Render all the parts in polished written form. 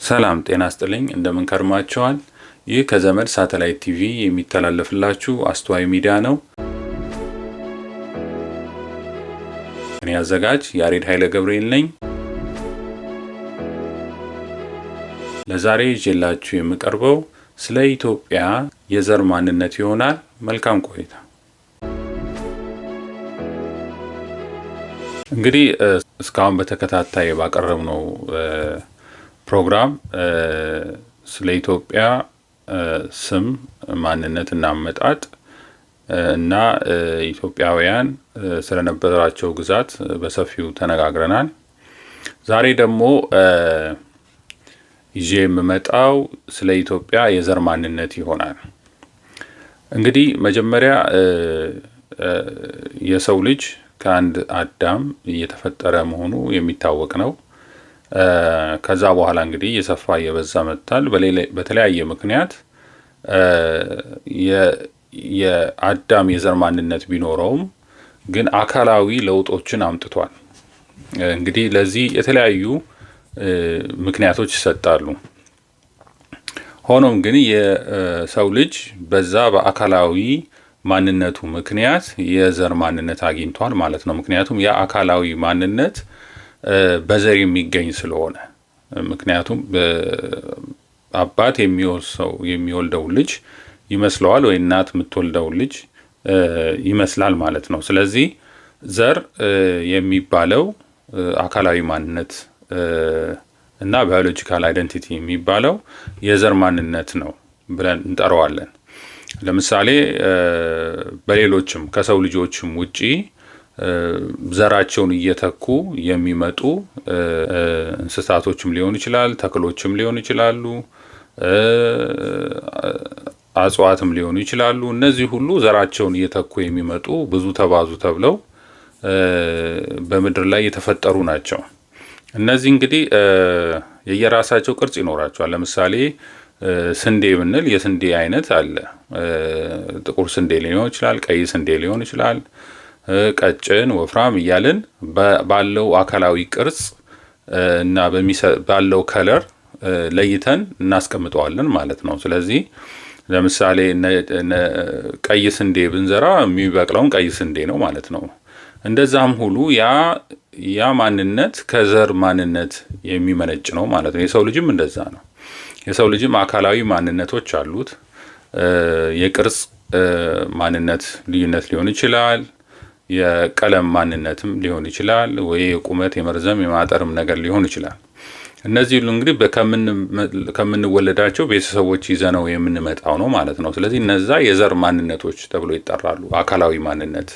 ሰላም ጤና ስጥልኝ፣ እንደምን ከርማችኋል? ይህ ከዘመድ ሳተላይት ቲቪ የሚተላለፍላችሁ አስተዋይ ሚዲያ ነው። እኔ አዘጋጅ ያሬድ ኃይለ ገብርኤል ነኝ። ለዛሬ ይዤላችሁ የምቀርበው ስለ ኢትዮጵያ የዘር ማንነት ይሆናል። መልካም ቆይታ። እንግዲህ እስካሁን በተከታታይ ባቀረብነው ፕሮግራም ስለ ኢትዮጵያ ስም፣ ማንነት እና አመጣጥ እና ኢትዮጵያውያን ስለነበራቸው ግዛት በሰፊው ተነጋግረናል። ዛሬ ደግሞ ይዤ የምመጣው ስለ ኢትዮጵያ የዘር ማንነት ይሆናል። እንግዲህ መጀመሪያ የሰው ልጅ ከአንድ አዳም እየተፈጠረ መሆኑ የሚታወቅ ነው። ከዛ በኋላ እንግዲህ እየሰፋ እየበዛ መጥቷል። በተለያየ ምክንያት የአዳም የዘር ማንነት ቢኖረውም ግን አካላዊ ለውጦችን አምጥቷል። እንግዲህ ለዚህ የተለያዩ ምክንያቶች ይሰጣሉ። ሆኖም ግን የሰው ልጅ በዛ በአካላዊ ማንነቱ ምክንያት የዘር ማንነት አግኝቷል ማለት ነው። ምክንያቱም ያ አካላዊ ማንነት በዘር የሚገኝ ስለሆነ፣ ምክንያቱም አባት የሚወርሰው የሚወልደው ልጅ ይመስለዋል ወይ እናት የምትወልደው ልጅ ይመስላል ማለት ነው። ስለዚህ ዘር የሚባለው አካላዊ ማንነት እና biological identity የሚባለው የዘር ማንነት ነው ብለን እንጠራዋለን። ለምሳሌ በሌሎችም ከሰው ልጆችም ውጪ ዘራቸውን እየተኩ የሚመጡ እንስሳቶችም ሊሆኑ ይችላል፣ ተክሎችም ሊሆኑ ይችላሉ፣ እጽዋትም ሊሆኑ ይችላሉ። እነዚህ ሁሉ ዘራቸውን እየተኩ የሚመጡ ብዙ ተባዙ ተብለው በምድር ላይ የተፈጠሩ ናቸው። እነዚህ እንግዲህ የየራሳቸው ቅርጽ ይኖራቸዋል። ለምሳሌ ስንዴ ብንል የስንዴ አይነት አለ። ጥቁር ስንዴ ሊሆን ይችላል፣ ቀይ ስንዴ ሊሆን ይችላል፣ ቀጭን፣ ወፍራም እያልን ባለው አካላዊ ቅርጽ እና ባለው color ለይተን እናስቀምጠዋለን ማለት ነው። ስለዚህ ለምሳሌ ቀይ ስንዴ ብንዘራ የሚበቅለውን ቀይ ስንዴ ነው ማለት ነው። እንደዛም ሁሉ ያ ማንነት ከዘር ማንነት የሚመነጭ ነው ማለት ነው። የሰው ልጅም እንደዛ ነው። የሰው ልጅም አካላዊ ማንነቶች አሉት። የቅርጽ ማንነት ልዩነት ሊሆን ይችላል። የቀለም ማንነትም ሊሆን ይችላል። ወይ የቁመት የመርዘም የማጠርም ነገር ሊሆን ይችላል። እነዚህ ሁሉ እንግዲህ ከምንወለዳቸው ቤተሰቦች ይዘነው የምንመጣው ነው ማለት ነው። ስለዚህ እነዛ የዘር ማንነቶች ተብሎ ይጠራሉ። አካላዊ ማንነት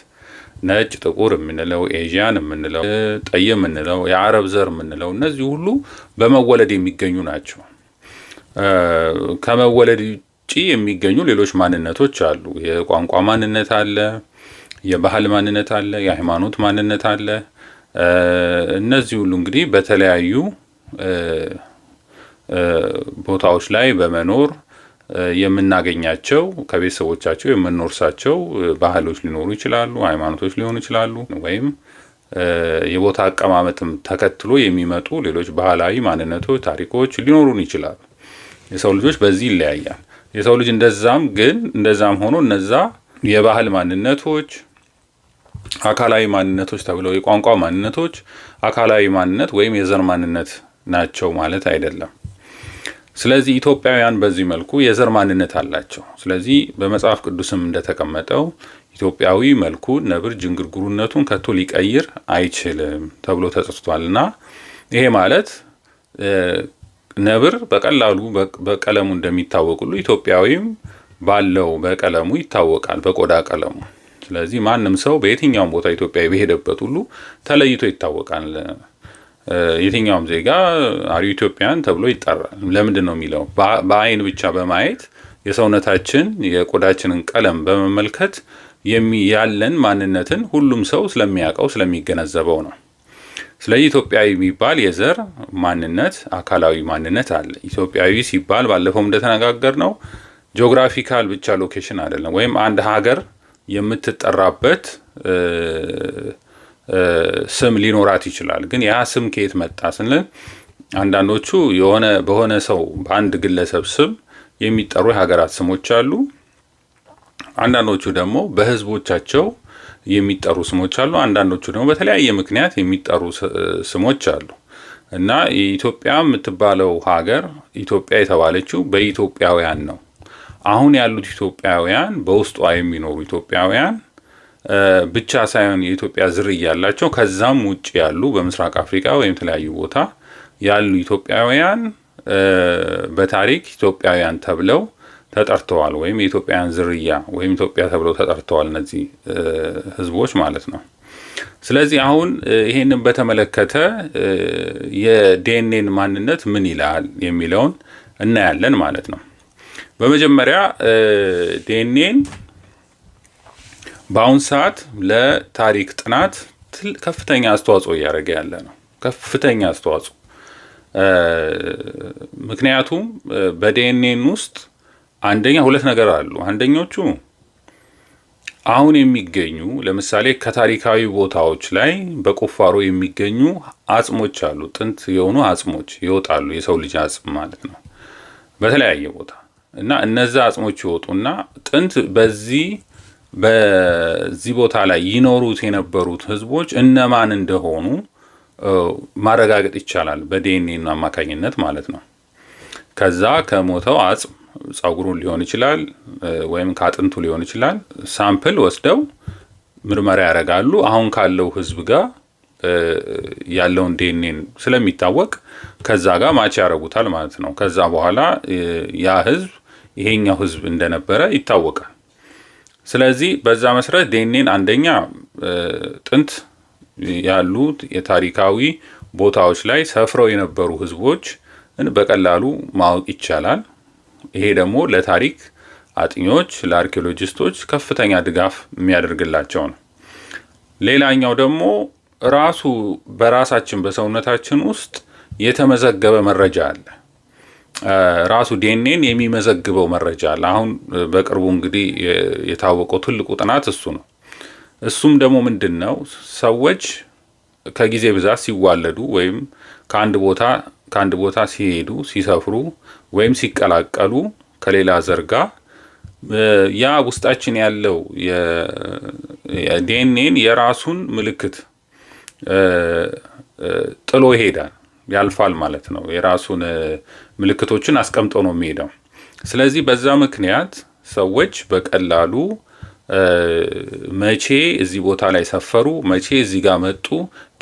ነጭ፣ ጥቁር የምንለው፣ ኤዥያን የምንለው፣ ጠይ የምንለው፣ የአረብ ዘር የምንለው እነዚህ ሁሉ በመወለድ የሚገኙ ናቸው። ከመወለድ ውጭ የሚገኙ ሌሎች ማንነቶች አሉ። የቋንቋ ማንነት አለ፣ የባህል ማንነት አለ፣ የሃይማኖት ማንነት አለ። እነዚህ ሁሉ እንግዲህ በተለያዩ ቦታዎች ላይ በመኖር የምናገኛቸው ከቤተሰቦቻቸው የምንወርሳቸው ባህሎች ሊኖሩ ይችላሉ፣ ሃይማኖቶች ሊሆኑ ይችላሉ፣ ወይም የቦታ አቀማመጥም ተከትሎ የሚመጡ ሌሎች ባህላዊ ማንነቶች፣ ታሪኮች ሊኖሩን ይችላሉ። የሰው ልጆች በዚህ ይለያያል። የሰው ልጅ እንደዛም ግን እንደዛም ሆኖ እነዛ የባህል ማንነቶች፣ አካላዊ ማንነቶች ተብለው የቋንቋ ማንነቶች አካላዊ ማንነት ወይም የዘር ማንነት ናቸው ማለት አይደለም። ስለዚህ ኢትዮጵያውያን በዚህ መልኩ የዘር ማንነት አላቸው። ስለዚህ በመጽሐፍ ቅዱስም እንደተቀመጠው ኢትዮጵያዊ መልኩ ነብር ጅንጉርጉርነቱን ከቶ ሊቀይር አይችልም ተብሎ ተጽፏልና ይሄ ማለት ነብር በቀላሉ በቀለሙ እንደሚታወቅ ሁሉ ኢትዮጵያዊም ባለው በቀለሙ ይታወቃል፣ በቆዳ ቀለሙ። ስለዚህ ማንም ሰው በየትኛውም ቦታ ኢትዮጵያዊ በሄደበት ሁሉ ተለይቶ ይታወቃል። የትኛውም ዜጋ are you Ethiopian ተብሎ ይጠራል። ለምንድን ነው የሚለው? በአይን ብቻ በማየት የሰውነታችን የቆዳችንን ቀለም በመመልከት ያለን ማንነትን ሁሉም ሰው ስለሚያውቀው ስለሚገነዘበው ነው። ስለዚህ ኢትዮጵያዊ የሚባል የዘር ማንነት አካላዊ ማንነት አለ። ኢትዮጵያዊ ሲባል ባለፈው እንደተነጋገርነው geographical ብቻ location አይደለም፣ ወይም አንድ ሀገር የምትጠራበት ስም ሊኖራት ይችላል። ግን ያ ስም ከየት መጣ ስንል አንዳንዶቹ የሆነ በሆነ ሰው በአንድ ግለሰብ ስም የሚጠሩ የሀገራት ስሞች አሉ። አንዳንዶቹ ደግሞ በህዝቦቻቸው የሚጠሩ ስሞች አሉ። አንዳንዶቹ ደግሞ በተለያየ ምክንያት የሚጠሩ ስሞች አሉ። እና ኢትዮጵያ የምትባለው ሀገር ኢትዮጵያ የተባለችው በኢትዮጵያውያን ነው። አሁን ያሉት ኢትዮጵያውያን፣ በውስጧ የሚኖሩ ኢትዮጵያውያን ብቻ ሳይሆን የኢትዮጵያ ዝርያ ያላቸው፣ ከዛም ውጭ ያሉ በምስራቅ አፍሪካ ወይም የተለያዩ ቦታ ያሉ ኢትዮጵያውያን በታሪክ ኢትዮጵያውያን ተብለው ተጠርተዋል፣ ወይም የኢትዮጵያውያን ዝርያ ወይም ኢትዮጵያ ተብለው ተጠርተዋል እነዚህ ህዝቦች ማለት ነው። ስለዚህ አሁን ይሄንን በተመለከተ የዲኤንኤን ማንነት ምን ይላል የሚለውን እናያለን ማለት ነው። በመጀመሪያ ዲኤንኤን በአሁን ሰዓት ለታሪክ ጥናት ከፍተኛ አስተዋጽኦ እያደረገ ያለ ነው። ከፍተኛ አስተዋጽኦ። ምክንያቱም በዲኤንኤን ውስጥ አንደኛ ሁለት ነገር አሉ። አንደኞቹ አሁን የሚገኙ፣ ለምሳሌ ከታሪካዊ ቦታዎች ላይ በቁፋሮ የሚገኙ አጽሞች አሉ። ጥንት የሆኑ አጽሞች ይወጣሉ፣ የሰው ልጅ አጽም ማለት ነው፣ በተለያየ ቦታ። እና እነዛ አጽሞች ይወጡና ጥንት በዚህ ቦታ ላይ ይኖሩት የነበሩት ህዝቦች እነማን እንደሆኑ ማረጋገጥ ይቻላል በዲኤንኤ አማካኝነት ማለት ነው። ከዛ ከሞተው አጽም ጸጉሩን ሊሆን ይችላል ወይም ከአጥንቱ ሊሆን ይችላል፣ sample ወስደው ምርመራ ያደርጋሉ። አሁን ካለው ህዝብ ጋር ያለውን ዲኤንኤን ስለሚታወቅ ከዛ ጋር match ያደርጉታል ማለት ነው። ከዛ በኋላ ያ ህዝብ ይሄኛው ህዝብ እንደነበረ ይታወቃል። ስለዚህ በዛ መሰረት ዲኤንኤን አንደኛ ጥንት ያሉት የታሪካዊ ቦታዎች ላይ ሰፍረው የነበሩ ህዝቦች በቀላሉ ማወቅ ይቻላል። ይሄ ደግሞ ለታሪክ አጥኚዎች፣ ለአርኪኦሎጂስቶች ከፍተኛ ድጋፍ የሚያደርግላቸው ነው። ሌላኛው ደግሞ ራሱ በራሳችን በሰውነታችን ውስጥ የተመዘገበ መረጃ አለ። ራሱ ዲኤንኤን የሚመዘግበው መረጃ አለ። አሁን በቅርቡ እንግዲህ የታወቀው ትልቁ ጥናት እሱ ነው። እሱም ደግሞ ምንድን ነው? ሰዎች ከጊዜ ብዛት ሲዋለዱ ወይም ከአንድ ቦታ ሲሄዱ፣ ሲሰፍሩ ወይም ሲቀላቀሉ ከሌላ ዘር ጋር፣ ያ ውስጣችን ያለው ዲኤንኤን የራሱን ምልክት ጥሎ ይሄዳል፣ ያልፋል ማለት ነው። የራሱን ምልክቶችን አስቀምጦ ነው የሚሄደው። ስለዚህ በዛ ምክንያት ሰዎች በቀላሉ መቼ እዚህ ቦታ ላይ ሰፈሩ፣ መቼ እዚህ ጋር መጡ፣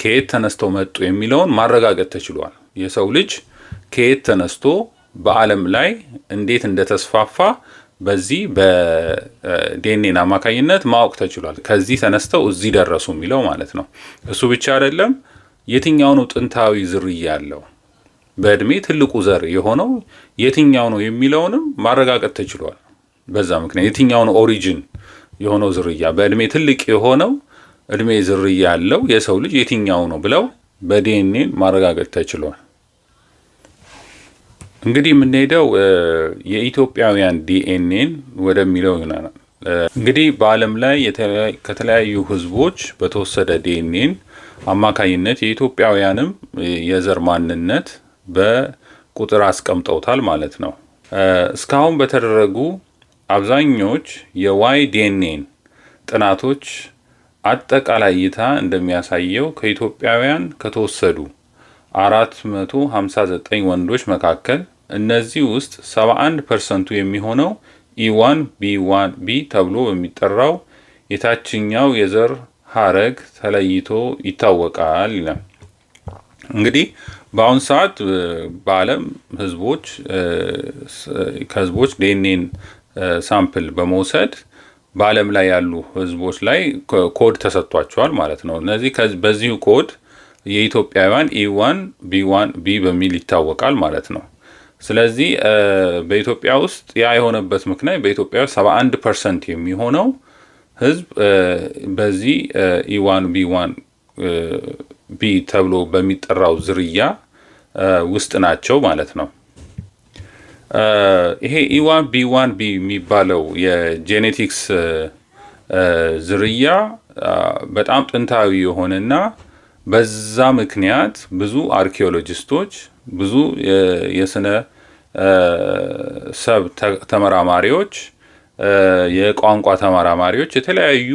ከየት ተነስተው መጡ የሚለውን ማረጋገጥ ተችሏል። የሰው ልጅ ከየት ተነስቶ በዓለም ላይ እንዴት እንደተስፋፋ በዚህ በዲኤንኤን አማካኝነት ማወቅ ተችሏል። ከዚህ ተነስተው እዚህ ደረሱ የሚለው ማለት ነው። እሱ ብቻ አይደለም፣ የትኛው ነው ጥንታዊ ዝርያ ያለው፣ በእድሜ ትልቁ ዘር የሆነው የትኛው ነው የሚለውንም ማረጋገጥ ተችሏል። በዛ ምክንያት የትኛው ነው origin የሆነው ዝርያ፣ በእድሜ ትልቅ የሆነው እድሜ ዝርያ ያለው የሰው ልጅ የትኛው ነው ብለው በዲኤንኤ ማረጋገጥ ተችሏል። እንግዲህ የምንሄደው የኢትዮጵያውያን ዲኤንኤን ወደሚለው ይሆናል። እንግዲህ በዓለም ላይ ከተለያዩ ህዝቦች በተወሰደ ዲኤንኤን አማካኝነት የኢትዮጵያውያንም የዘር ማንነት በቁጥር አስቀምጠውታል ማለት ነው። እስካሁን በተደረጉ አብዛኞች የ Y ዲኤንኤን ጥናቶች አጠቃላይ እይታ እንደሚያሳየው ከኢትዮጵያውያን ከተወሰዱ 459 ወንዶች መካከል እነዚህ ውስጥ 71% ኡ የሚሆነው E1 B1 B ተብሎ በሚጠራው የታችኛው የዘር ሀረግ ተለይቶ ይታወቃል ይላል። እንግዲህ በአሁን ሰዓት በዓለም ህዝቦች ከህዝቦች ዲኤንኤን sample በመውሰድ በዓለም ላይ ያሉ ህዝቦች ላይ ኮድ ተሰጥቷቸዋል ማለት ነው። እነዚህ በዚሁ ኮድ የኢትዮጵያውያን E1 B1 B በሚል ይታወቃል ማለት ነው። ስለዚህ በኢትዮጵያ ውስጥ ያ የሆነበት ምክንያት በኢትዮጵያ 71% የሚሆነው ህዝብ በዚህ E1 B1 B ተብሎ በሚጠራው ዝርያ ውስጥ ናቸው ማለት ነው። ይሄ E1 B1 B የሚባለው የ genetics ዝርያ በጣም ጥንታዊ የሆነና በዛ ምክንያት ብዙ አርኪኦሎጂስቶች ብዙ የስነ ሰብ ተመራማሪዎች፣ የቋንቋ ተመራማሪዎች፣ የተለያዩ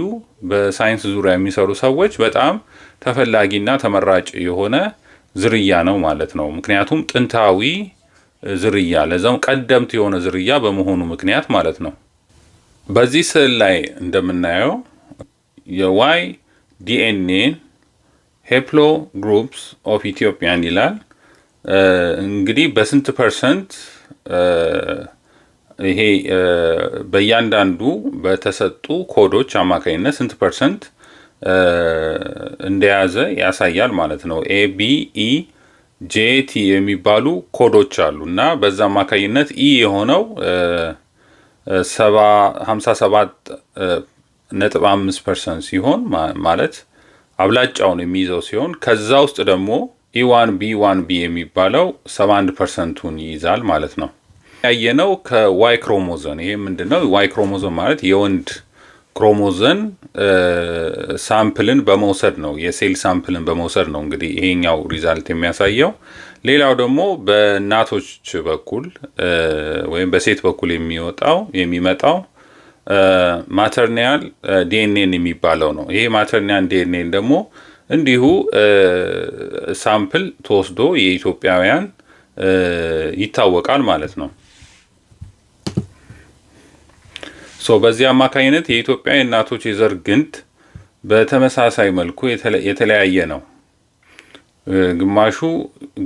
በሳይንስ ዙሪያ የሚሰሩ ሰዎች በጣም ተፈላጊና ተመራጭ የሆነ ዝርያ ነው ማለት ነው። ምክንያቱም ጥንታዊ ዝርያ፣ ለዛውም ቀደምት የሆነ ዝርያ በመሆኑ ምክንያት ማለት ነው። በዚህ ስዕል ላይ እንደምናየው የ Y DNA haplogroups of Ethiopian ይላል። እንግዲህ በስንት percent ይሄ በእያንዳንዱ በተሰጡ ኮዶች አማካኝነት ስንት percent እንደያዘ ያሳያል ማለት ነው። A፣ B፣ E፣ J፣ T የሚባሉ ኮዶች አሉ እና በዛ አማካኝነት E የሆነው 57.5% ሲሆን፣ ማለት አብላጫውን የሚይዘው ሲሆን፣ ከዛ ውስጥ ደግሞ E1b1b የሚባለው 71 percent ኡን ይይዛል ማለት ነው። ያየነው ከ Y chromosome። ይሄ ምንድን ነው? Y chromosome ማለት የወንድ chromosome sample ን በመውሰድ ነው። የ cell sample ን በመውሰድ ነው እንግዲህ ይሄኛው result የሚያሳየው። ሌላው ደግሞ በእናቶች በኩል ወይም በሴት በኩል የሚወጣው የሚመጣው maternal DNA ን የሚባለው ነው። ይሄ maternal DNA ን ደግሞ እንዲሁ sample ተወስዶ የኢትዮጵያውያን ይታወቃል ማለት ነው። So በዚህ አማካኝነት የኢትዮጵያ የእናቶች የዘር ግንድ በተመሳሳይ መልኩ የተለያየ ነው።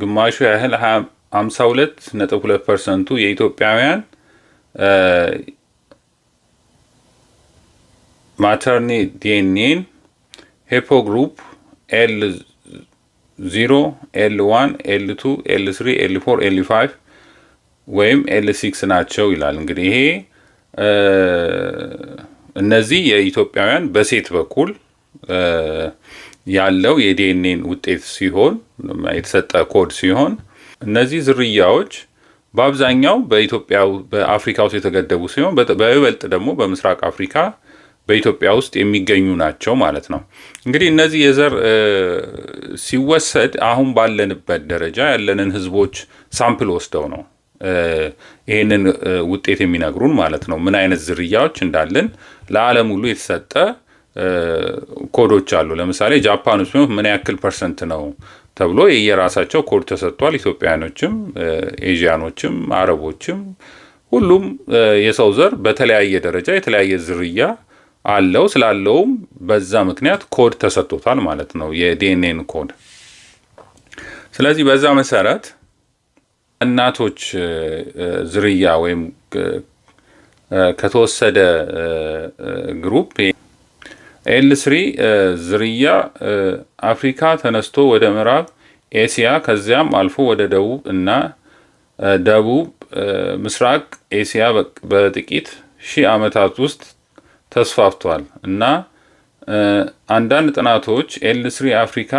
ግማሹ ያህል 52.2 percent ኡ የኢትዮጵያውያን maternal DNA ን haplogroup L 0፣ L 1፣ L 2፣ L 3፣ L 4፣ L 5 ወይም L 6 ናቸው ይላል። እንግዲህ ይሄ እነዚህ የኢትዮጵያውያን በሴት በኩል ያለው የዲኤንኤን ውጤት ሲሆን፣ የተሰጠ ኮድ ሲሆን፣ እነዚህ ዝርያዎች በአብዛኛው በኢትዮጵያ፣ በአፍሪካ ውስጥ የተገደቡ ሲሆን በይበልጥ ደግሞ በምስራቅ አፍሪካ በኢትዮጵያ ውስጥ የሚገኙ ናቸው ማለት ነው። እንግዲህ እነዚህ የዘር ሲወሰድ አሁን ባለንበት ደረጃ ያለንን ህዝቦች sample ወስደው ነው ይህንን ውጤት የሚነግሩን ማለት ነው። ምን አይነት ዝርያዎች እንዳለን ለዓለም ሁሉ የተሰጠ ኮዶች አሉ። ለምሳሌ ጃፓን ውስጥ ምን ያክል percent ነው ተብሎ የየራሳቸው ኮድ ተሰጥቷል። ኢትዮጵያኖችም፣ ኤዥያኖችም፣ አረቦችም፣ ሁሉም የሰው ዘር በተለያየ ደረጃ የተለያየ ዝርያ አለው። ስላለውም በዛ ምክንያት ኮድ ተሰጥቶታል ማለት ነው፣ የ DNA ን code። ስለዚህ በዛ መሰረት እናቶች ዝርያ ወይም ከተወሰደ group L3 ዝርያ አፍሪካ ተነስቶ ወደ ምዕራብ ኤሲያ ከዚያም አልፎ ወደ ደቡብ እና ደቡብ ምስራቅ ኤሲያ በጥቂት ሺህ ዓመታት ውስጥ ተስፋፍቷል እና አንዳንድ ጥናቶች L3 አፍሪካ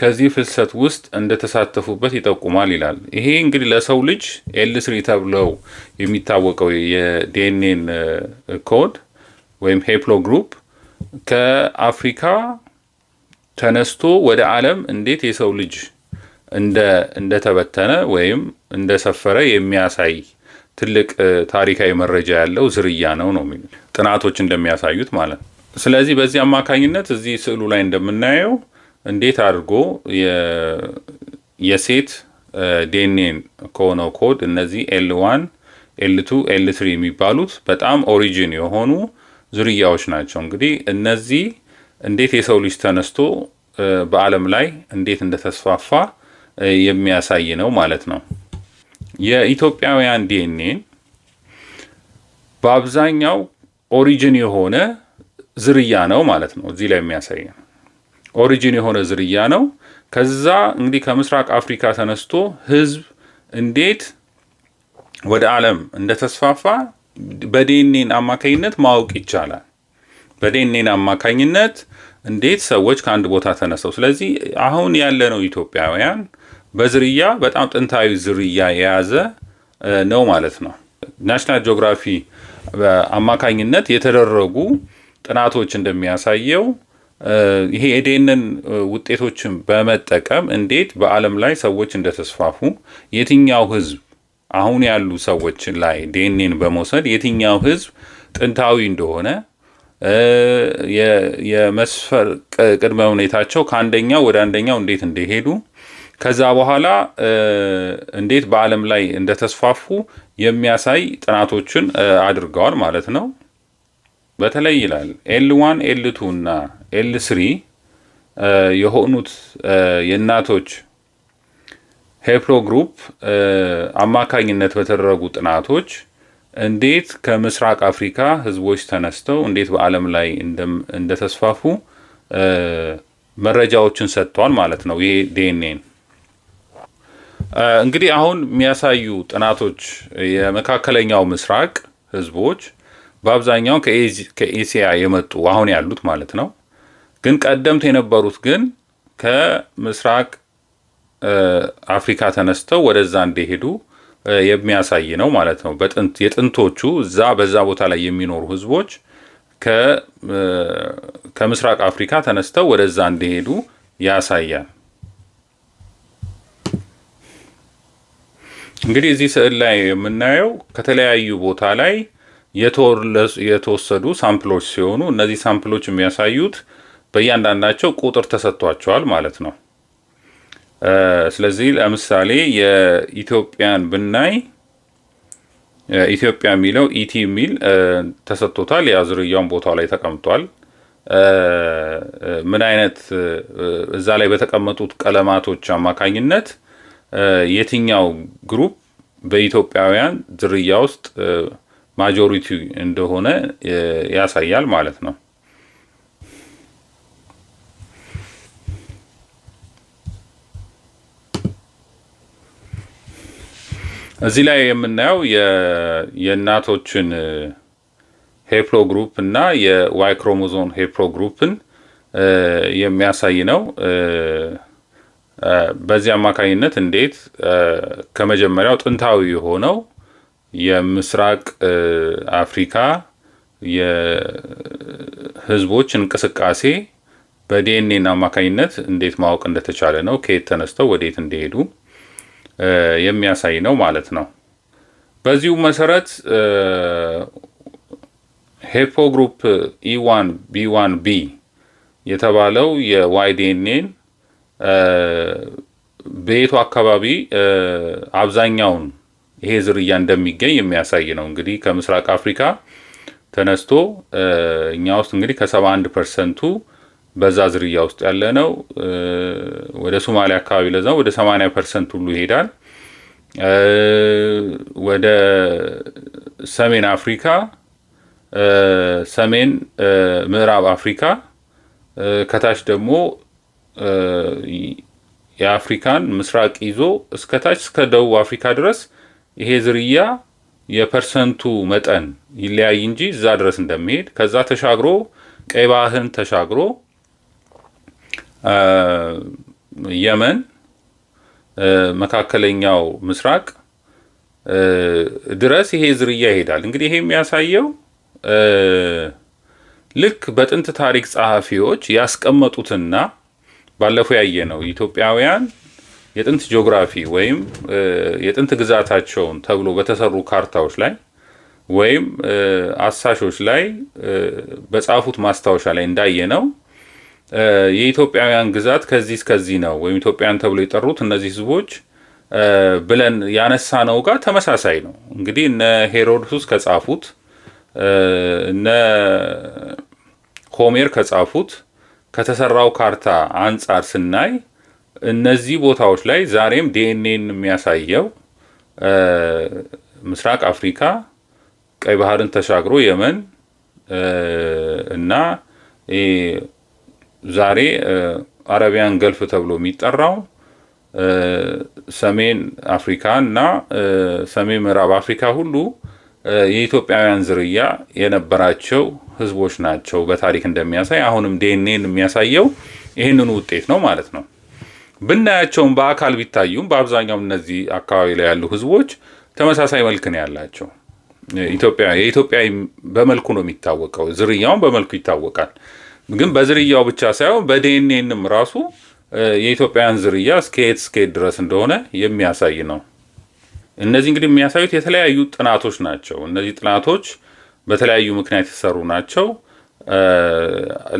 ከዚህ ፍልሰት ውስጥ እንደተሳተፉበት ይጠቁማል ይላል። ይሄ እንግዲህ ለሰው ልጅ L3 ተብለው የሚታወቀው የ DNA ን code ወይም haplogroup ከአፍሪካ ተነስቶ ወደ ዓለም እንዴት የሰው ልጅ እንደተበተነ ወይም እንደሰፈረ የሚያሳይ ትልቅ ታሪካዊ መረጃ ያለው ዝርያ ነው ነው ጥናቶች እንደሚያሳዩት ማለት ነው። ስለዚህ በዚህ አማካኝነት እዚህ ስዕሉ ላይ እንደምናየው እንዴት አድርጎ የሴት ዲኤንኤን ከሆነው ኮድ እነዚህ L 1፣ L 2፣ L 3 የሚባሉት በጣም origin የሆኑ ዝርያዎች ናቸው። እንግዲህ እነዚህ እንዴት የሰው ልጅ ተነስቶ በዓለም ላይ እንዴት እንደተስፋፋ የሚያሳይ ነው ማለት ነው። የኢትዮጵያውያን ዲኤንኤን በአብዛኛው origin የሆነ ዝርያ ነው ማለት ነው። እዚህ ላይ የሚያሳይ origin የሆነ ዝርያ ነው። ከዛ እንግዲህ ከምስራቅ አፍሪካ ተነስቶ ህዝብ እንዴት ወደ ዓለም እንደተስፋፋ በዲኤንኤን አማካኝነት ማወቅ ይቻላል። በዲኤንኤን አማካኝነት እንዴት ሰዎች ከአንድ ቦታ ተነስተው፣ ስለዚህ አሁን ያለነው ኢትዮጵያውያን በዝርያ በጣም ጥንታዊ ዝርያ የያዘ ነው ማለት ነው። National Geography አማካኝነት የተደረጉ ጥናቶች እንደሚያሳየው ይሄ የዲኤንኤን ውጤቶችን በመጠቀም እንዴት በዓለም ላይ ሰዎች እንደተስፋፉ፣ የትኛው ህዝብ አሁን ያሉ ሰዎች ላይ ዲኤንኤን በመውሰድ የትኛው ህዝብ ጥንታዊ እንደሆነ፣ የመስፈር ቅድመ ሁኔታቸው ከአንደኛው ወደ አንደኛው እንዴት እንደሄዱ፣ ከዛ በኋላ እንዴት በዓለም ላይ እንደተስፋፉ የሚያሳይ ጥናቶችን አድርገዋል ማለት ነው። በተለይ ይላል L1፣ L2 እና L3 የሆኑት የእናቶች haplogroup አማካኝነት በተደረጉ ጥናቶች እንዴት ከምስራቅ አፍሪካ ህዝቦች ተነስተው እንዴት በዓለም ላይ እንደተስፋፉ መረጃዎችን ሰጥተዋል ማለት ነው። ይሄ ዲኤንኤን እንግዲህ አሁን የሚያሳዩ ጥናቶች የመካከለኛው ምስራቅ ህዝቦች በአብዛኛው ከኤሲያ የመጡ አሁን ያሉት ማለት ነው። ግን ቀደምት የነበሩት ግን ከምስራቅ አፍሪካ ተነስተው ወደዛ እንደሄዱ የሚያሳይ ነው ማለት ነው። በጥንት የጥንቶቹ እዛ በዛ ቦታ ላይ የሚኖሩ ህዝቦች ከምስራቅ አፍሪካ ተነስተው ወደዛ እንደሄዱ ያሳያል። እንግዲህ እዚህ ስዕል ላይ የምናየው ከተለያዩ ቦታ ላይ የተወሰዱ sample ኦች ሲሆኑ እነዚህ sample ኦች የሚያሳዩት በእያንዳንዳቸው ቁጥር ተሰጥቷቸዋል ማለት ነው። ስለዚህ ለምሳሌ የኢትዮጵያን ብናይ ኢትዮጵያ የሚለው ET የሚል ተሰጥቶታል። ያ ዝርያውን ቦታው ላይ ተቀምጧል። ምን አይነት እዛ ላይ በተቀመጡት ቀለማቶች አማካኝነት የትኛው group በኢትዮጵያውያን ዝርያ ውስጥ majority እንደሆነ ያሳያል ማለት ነው። እዚህ ላይ የምናየው የእናቶችን haplogroup እና የ Y chromosome haplogroup ን የሚያሳይ ነው። በዚህ አማካኝነት እንዴት ከመጀመሪያው ጥንታዊ የሆነው የምስራቅ አፍሪካ የህዝቦች እንቅስቃሴ በዲኤንኤ አማካኝነት እንዴት ማወቅ እንደተቻለ ነው። ከየት ተነስተው ወዴት እንደሄዱ የሚያሳይ ነው ማለት ነው። በዚሁ መሰረት haplogroup E1 B1 b የተባለው የ Y DNA ን በየቱ አካባቢ አብዛኛውን ይሄ ዝርያ እንደሚገኝ የሚያሳይ ነው። እንግዲህ ከምስራቅ አፍሪካ ተነስቶ እኛ ውስጥ እንግዲህ ከ71% ቱ በዛ ዝርያ ውስጥ ያለ ነው። ወደ ሶማሊያ አካባቢ ለዛ ወደ 80% ሁሉ ይሄዳል። ወደ ሰሜን አፍሪካ፣ ሰሜን ምዕራብ አፍሪካ፣ ከታች ደግሞ የአፍሪካን ምስራቅ ይዞ እስከ ታች እስከ ደቡብ አፍሪካ ድረስ ይሄ ዝርያ የ percent ኡ መጠን ይለያይ እንጂ እዛ ድረስ እንደሚሄድ፣ ከዛ ተሻግሮ ቀይ ባህርን ተሻግሮ የመን፣ መካከለኛው ምስራቅ ድረስ ይሄ ዝርያ ይሄዳል። እንግዲህ ይሄ የሚያሳየው ልክ በጥንት ታሪክ ጸሐፊዎች ያስቀመጡትና ባለፈው ያየነው ኢትዮጵያውያን የጥንት ጂኦግራፊ ወይም የጥንት ግዛታቸውን ተብሎ በተሰሩ ካርታዎች ላይ ወይም አሳሾች ላይ በጻፉት ማስታወሻ ላይ እንዳየነው የኢትዮጵያውያን ግዛት ከዚህ እስከዚህ ነው ወይም ኢትዮጵያውያን ተብሎ የጠሩት እነዚህ ህዝቦች ብለን ያነሳነው ጋር ተመሳሳይ ነው። እንግዲህ እነ ሄሮዶቱስ ከጻፉት፣ እነ ሆሜር ከጻፉት ከተሰራው ካርታ አንጻር ስናይ እነዚህ ቦታዎች ላይ ዛሬም ዲኤንኤን የሚያሳየው ምስራቅ አፍሪካ፣ ቀይ ባህርን ተሻግሮ የመን እና ዛሬ Arabian Gulf ተብሎ የሚጠራው ሰሜን አፍሪካ እና ሰሜን ምዕራብ አፍሪካ ሁሉ የኢትዮጵያውያን ዝርያ የነበራቸው ህዝቦች ናቸው። በታሪክ እንደሚያሳይ አሁንም ዲኤንኤን የሚያሳየው ይህንኑ ውጤት ነው ማለት ነው። ብናያቸውም በአካል ቢታዩም በአብዛኛው እነዚህ አካባቢ ላይ ያሉ ህዝቦች ተመሳሳይ መልክ ነው ያላቸው። ኢትዮጵያ የኢትዮጵያ በመልኩ ነው የሚታወቀው፣ ዝርያውን በመልኩ ይታወቃል። ግን በዝርያው ብቻ ሳይሆን በዲኤንኤንም ራሱ የኢትዮጵያውያን ዝርያ እስከየት እስከየት ድረስ እንደሆነ የሚያሳይ ነው። እነዚህ እንግዲህ የሚያሳዩት የተለያዩ ጥናቶች ናቸው። እነዚህ ጥናቶች በተለያዩ ምክንያት የተሰሩ ናቸው።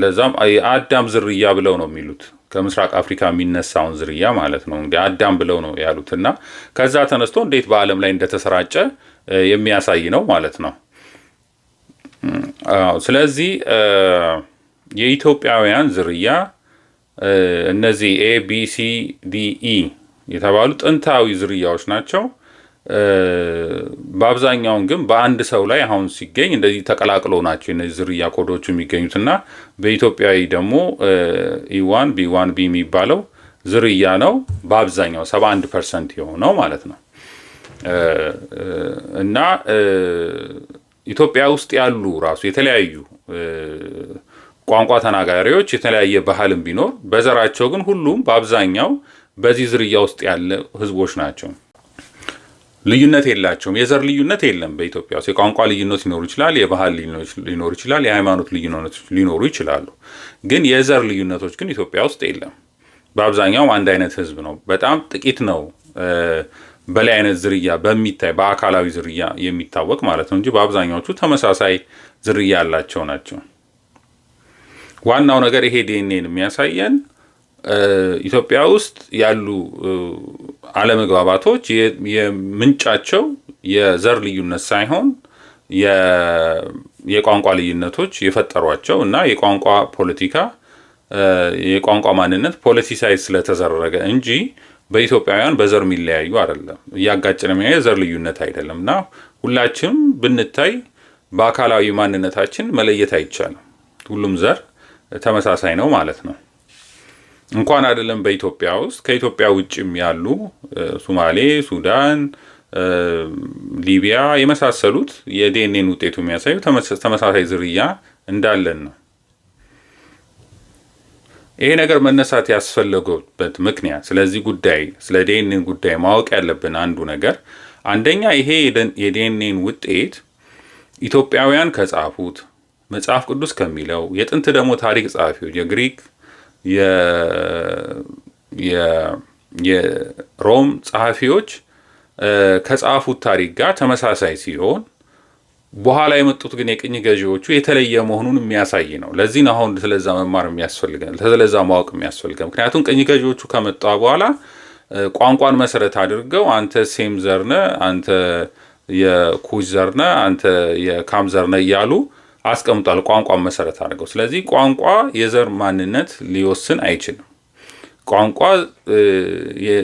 ለዛም የአዳም ዝርያ ብለው ነው የሚሉት፣ ከምስራቅ አፍሪካ የሚነሳውን ዝርያ ማለት ነው። እንግዲህ አዳም ብለው ነው ያሉት እና ከዛ ተነስቶ እንዴት በዓለም ላይ እንደተሰራጨ የሚያሳይ ነው ማለት ነው። ስለዚህ የኢትዮጵያውያን ዝርያ እነዚህ A B C D E የተባሉ ጥንታዊ ዝርያዎች ናቸው። በአብዛኛውን ግን በአንድ ሰው ላይ አሁን ሲገኝ እንደዚህ ተቀላቅሎ ናቸው እነዚህ ዝርያ ኮዶቹ የሚገኙትና በኢትዮጵያዊ ደግሞ E1 B1 B የሚባለው ዝርያ ነው በአብዛኛው 71% የሆነው ማለት ነው። እና ኢትዮጵያ ውስጥ ያሉ ራሱ የተለያዩ ቋንቋ ተናጋሪዎች የተለያየ ባህልም ቢኖር በዘራቸው ግን ሁሉም በአብዛኛው በዚህ ዝርያ ውስጥ ያለ ህዝቦች ናቸው። ልዩነት የላቸውም። የዘር ልዩነት የለም። በኢትዮጵያ ውስጥ የቋንቋ ልዩነት ሊኖሩ ይችላል፣ የባህል ልዩነት ሊኖሩ ይችላል፣ የሃይማኖት ልዩነቶች ሊኖሩ ይችላሉ። ግን የዘር ልዩነቶች ግን ኢትዮጵያ ውስጥ የለም። በአብዛኛው አንድ አይነት ህዝብ ነው። በጣም ጥቂት ነው በላይ አይነት ዝርያ በሚታይ በአካላዊ ዝርያ የሚታወቅ ማለት ነው እንጂ በአብዛኛዎቹ ተመሳሳይ ዝርያ ያላቸው ናቸው። ዋናው ነገር ይሄ ዲኤንኤን የሚያሳየን ኢትዮጵያ ውስጥ ያሉ አለመግባባቶች የምንጫቸው የዘር ልዩነት ሳይሆን የቋንቋ ልዩነቶች የፈጠሯቸው እና የቋንቋ ፖለቲካ፣ የቋንቋ ማንነት politicize ስለተደረገ እንጂ በኢትዮጵያውያን በዘር የሚለያዩ አይደለም። እያጋጨን የሚያየ የዘር ልዩነት አይደለም እና ሁላችንም ብንታይ በአካላዊ ማንነታችን መለየት አይቻልም። ሁሉም ዘር ተመሳሳይ ነው ማለት ነው። እንኳን አይደለም በኢትዮጵያ ውስጥ፣ ከኢትዮጵያ ውጭም ያሉ ሱማሌ፣ ሱዳን፣ ሊቢያ የመሳሰሉት የዲኤንኤን ውጤቱ የሚያሳዩ ተመሳሳይ ዝርያ እንዳለን ነው። ይሄ ነገር መነሳት ያስፈለገበት ምክንያት፣ ስለዚህ ጉዳይ፣ ስለ ዲኤንኤን ጉዳይ ማወቅ ያለብን አንዱ ነገር፣ አንደኛ ይሄ የዲኤንኤን ውጤት ኢትዮጵያውያን ከጻፉት መጽሐፍ ቅዱስ ከሚለው፣ የጥንት ደግሞ ታሪክ ጸሐፊዎች የግሪክ፣ የሮም ጸሐፊዎች ከጻፉት ታሪክ ጋር ተመሳሳይ ሲሆን በኋላ የመጡት ግን የቅኝ ገዢዎቹ የተለየ መሆኑን የሚያሳይ ነው። ለዚህ ነው አሁን ስለዛ መማር የሚያስፈልገን፣ ስለዛ ማወቅ የሚያስፈልገን። ምክንያቱም ቅኝ ገዢዎቹ ከመጣ በኋላ ቋንቋን መሰረት አድርገው አንተ ሴም ዘር ነህ፣ አንተ የኩሽ ዘር ነህ፣ አንተ የካም ዘር ነህ እያሉ አስቀምጧል። ቋንቋን መሰረት አድርገው። ስለዚህ ቋንቋ የዘር ማንነት ሊወስን አይችልም። ቋንቋ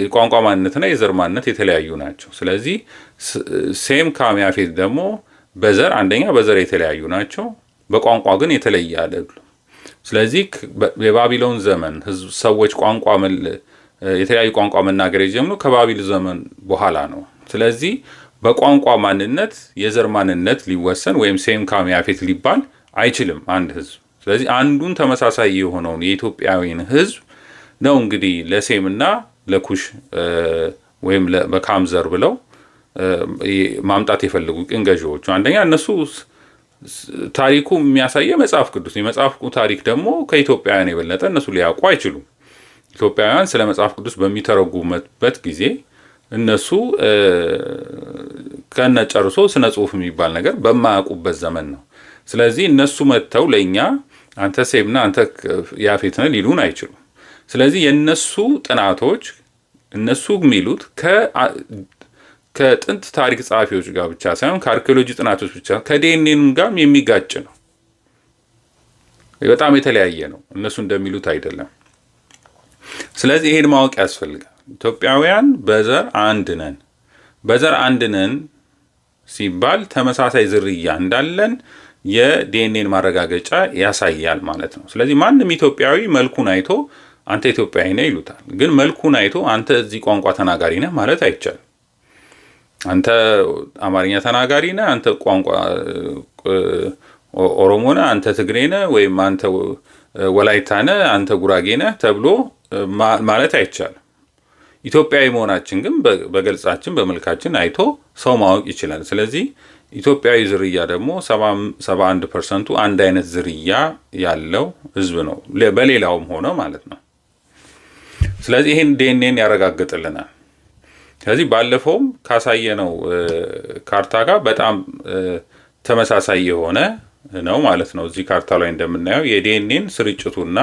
የቋንቋ ማንነትና የዘር ማንነት የተለያዩ ናቸው። ስለዚህ ሴም፣ ካም፣ ያፌት ደግሞ በዘር፣ አንደኛ በዘር የተለያዩ ናቸው፣ በቋንቋ ግን የተለየ አይደሉም። ስለዚህ የባቢሎን ዘመን ህዝብ ሰዎች ቋንቋ የተለያዩ ቋንቋ መናገር የጀመሩ ከባቢል ዘመን በኋላ ነው። ስለዚህ በቋንቋ ማንነት የዘር ማንነት ሊወሰን ወይም ሴም፣ ካም፣ ያፌት ሊባል አይችልም አንድ ህዝብ። ስለዚህ አንዱን ተመሳሳይ የሆነውን የኢትዮጵያዊን ህዝብ ነው እንግዲህ ለሴምና ለኩሽ ወይም በካም ዘር ብለው ማምጣት የፈለጉ ቅኝ ገዢዎቹ። አንደኛ እነሱ ታሪኩ የሚያሳየው መጽሐፍ ቅዱስ፣ የመጽሐፍ ታሪክ ደግሞ ከኢትዮጵያውያን የበለጠ እነሱ ሊያውቁ አይችሉም። ኢትዮጵያውያን ስለ መጽሐፍ ቅዱስ በሚተረጉሙበት ጊዜ እነሱ ከነ ጨርሶ ስነ ጽሁፍ የሚባል ነገር በማያውቁበት ዘመን ነው። ስለዚህ እነሱ መጥተው ለእኛ አንተ ሴምና አንተ ያፌት ነህ ሊሉን አይችሉም። ስለዚህ የእነሱ ጥናቶች እነሱ የሚሉት ከጥንት ታሪክ ጸሐፊዎች ጋር ብቻ ሳይሆን ከአርኪኦሎጂ ጥናቶች ብቻ ከዲኤንኤም ጋር የሚጋጭ ነው። በጣም የተለያየ ነው። እነሱ እንደሚሉት አይደለም። ስለዚህ ይሄን ማወቅ ያስፈልጋል። ኢትዮጵያውያን በዘር አንድ ነን። በዘር አንድ ነን ሲባል ተመሳሳይ ዝርያ እንዳለን የዲኤንኤን ማረጋገጫ ያሳያል ማለት ነው። ስለዚህ ማንም ኢትዮጵያዊ መልኩን አይቶ አንተ ኢትዮጵያዊ ነህ ይሉታል። ግን መልኩን አይቶ አንተ እዚህ ቋንቋ ተናጋሪ ነህ ማለት አይቻልም። አንተ አማርኛ ተናጋሪ ነህ፣ አንተ ቋንቋ ኦሮሞ ነህ፣ አንተ ትግሬ ነህ፣ ወይም አንተ ወላይታ ነህ፣ አንተ ጉራጌ ነህ ተብሎ ማለት አይቻልም። ኢትዮጵያዊ መሆናችን ግን በገጻችን በመልካችን አይቶ ሰው ማወቅ ይችላል። ስለዚህ ኢትዮጵያዊ ዝርያ ደግሞ 71% ኡ አንድ አይነት ዝርያ ያለው ህዝብ ነው፣ በሌላውም ሆነ ማለት ነው። ስለዚህ ይህን ዲኤንኤን ያረጋግጥልናል። ስለዚህ ባለፈውም ካሳየነው ካርታ ጋር በጣም ተመሳሳይ የሆነ ነው ማለት ነው። እዚህ ካርታ ላይ እንደምናየው የዲኤንኤን ስርጭቱና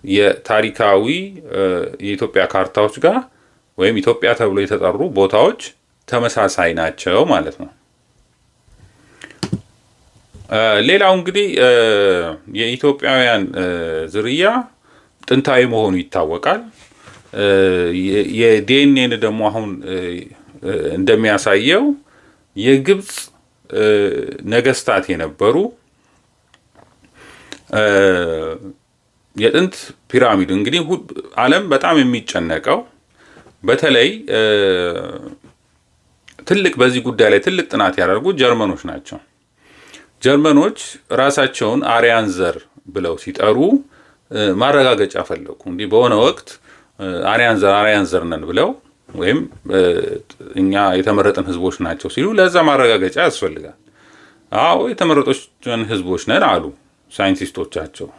የታሪካዊ የኢትዮጵያ ካርታዎች ጋር ወይም ኢትዮጵያ ተብሎ የተጠሩ ቦታዎች ተመሳሳይ ናቸው ማለት ነው። ሌላው እንግዲህ የኢትዮጵያውያን ዝርያ ጥንታዊ መሆኑ ይታወቃል። የዲኤንኤን ደግሞ አሁን እንደሚያሳየው የግብፅ ነገስታት የነበሩ የጥንት ፒራሚድ፣ እንግዲህ ዓለም በጣም የሚጨነቀው፣ በተለይ ትልቅ በዚህ ጉዳይ ላይ ትልቅ ጥናት ያደረጉ ጀርመኖች ናቸው። ጀርመኖች ራሳቸውን አርያን ዘር ብለው ሲጠሩ ማረጋገጫ ፈለጉ። እንዲህ በሆነ ወቅት አርያን ዘር ነን ብለው ወይም እኛ የተመረጥን ህዝቦች ናቸው ሲሉ ለዛ ማረጋገጫ ያስፈልጋል። አዎ፣ የተመረጡን ህዝቦች ነን አሉ ሳይንቲስቶቻቸው።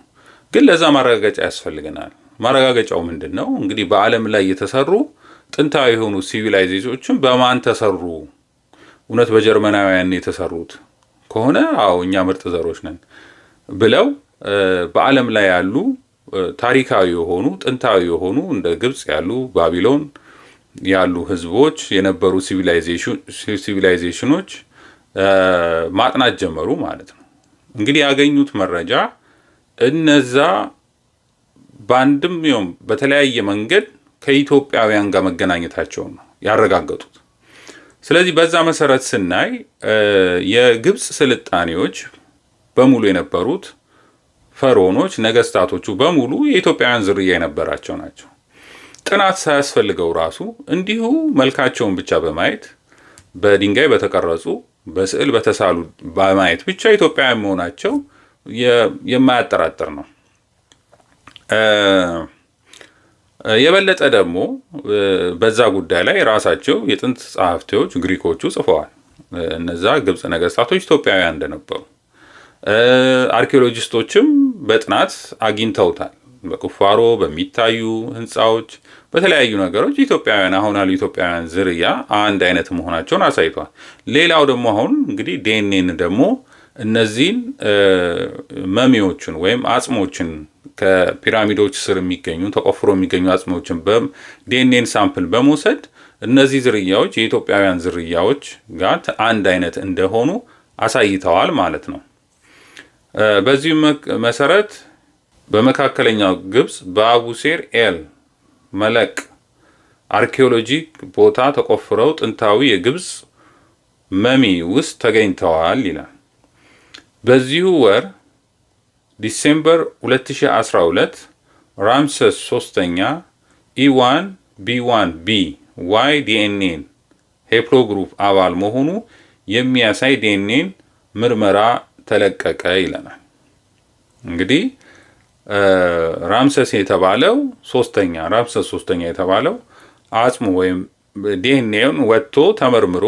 ግን ለዛ ማረጋገጫ ያስፈልገናል። ማረጋገጫው ምንድን ነው? እንግዲህ በዓለም ላይ የተሰሩ ጥንታዊ የሆኑ civilization ኦችን በማን ተሰሩ? እውነት በጀርመናውያን የተሰሩት ከሆነ አዎ፣ እኛ ምርጥ ዘሮች ነን ብለው በዓለም ላይ ያሉ ታሪካዊ የሆኑ፣ ጥንታዊ የሆኑ፣ እንደ ግብፅ ያሉ፣ ባቢሎን ያሉ ህዝቦች የነበሩ civilization ኦች ማጥናት ጀመሩ ማለት ነው። እንግዲህ ያገኙት መረጃ እነዛ በአንድም ይሁን በተለያየ መንገድ ከኢትዮጵያውያን ጋር መገናኘታቸውን ነው ያረጋገጡት። ስለዚህ በዛ መሰረት ስናይ የግብፅ ስልጣኔዎች በሙሉ የነበሩት ፈርዖኖች፣ ነገስታቶቹ በሙሉ የኢትዮጵያውያን ዝርያ የነበራቸው ናቸው። ጥናት ሳያስፈልገው ራሱ እንዲሁ መልካቸውን ብቻ በማየት፣ በድንጋይ በተቀረጹ፣ በስዕል በተሳሉ በማየት ብቻ ኢትዮጵያውያን መሆናቸው የማያጠራጥር ነው። የበለጠ ደግሞ በዛ ጉዳይ ላይ ራሳቸው የጥንት ጸሐፍቶች ግሪኮቹ ጽፈዋል። እነዛ ግብፅ ነገስታቶች ኢትዮጵያውያን እንደነበሩ አርኪኦሎጂስቶችም በጥናት አግኝተውታል። በቁፋሮ በሚታዩ ህንፃዎች፣ በተለያዩ ነገሮች ኢትዮጵያውያን አሁን ያሉ ኢትዮጵያውያን ዝርያ አንድ አይነት መሆናቸውን አሳይተዋል። ሌላው ደግሞ አሁን እንግዲህ ዲኤንኤን ደግሞ እነዚህን mummy ዎችን ወይም አጽሞችን፣ ከፒራሚዶች ስር የሚገኙ፣ ተቆፍሮ የሚገኙ አጽሞችን በ DNA ን sample በመውሰድ እነዚህ ዝርያዎች የኢትዮጵያውያን ዝርያዎች ጋር አንድ አይነት እንደሆኑ አሳይተዋል ማለት ነው። በዚሁ መሰረት በመካከለኛው ግብፅ በአቡሴር ኤል መለቅ አርኪኦሎጂ ቦታ ተቆፍረው ጥንታዊ የግብፅ mummy ውስጥ ተገኝተዋል ይላል። በዚሁ ወር December 2012 ራምሰስ ሶስተኛ E1 B1 B Y DNA ን haplogroup አባል መሆኑ የሚያሳይ ዲኤንኤን ምርመራ ተለቀቀ ይለናል። እንግዲህ ራምሰስ የተባለው ሶስተኛ፣ ራምሰስ ሶስተኛ የተባለው አጽሙ ወይም ዲኤንኤውን ወጥቶ ተመርምሮ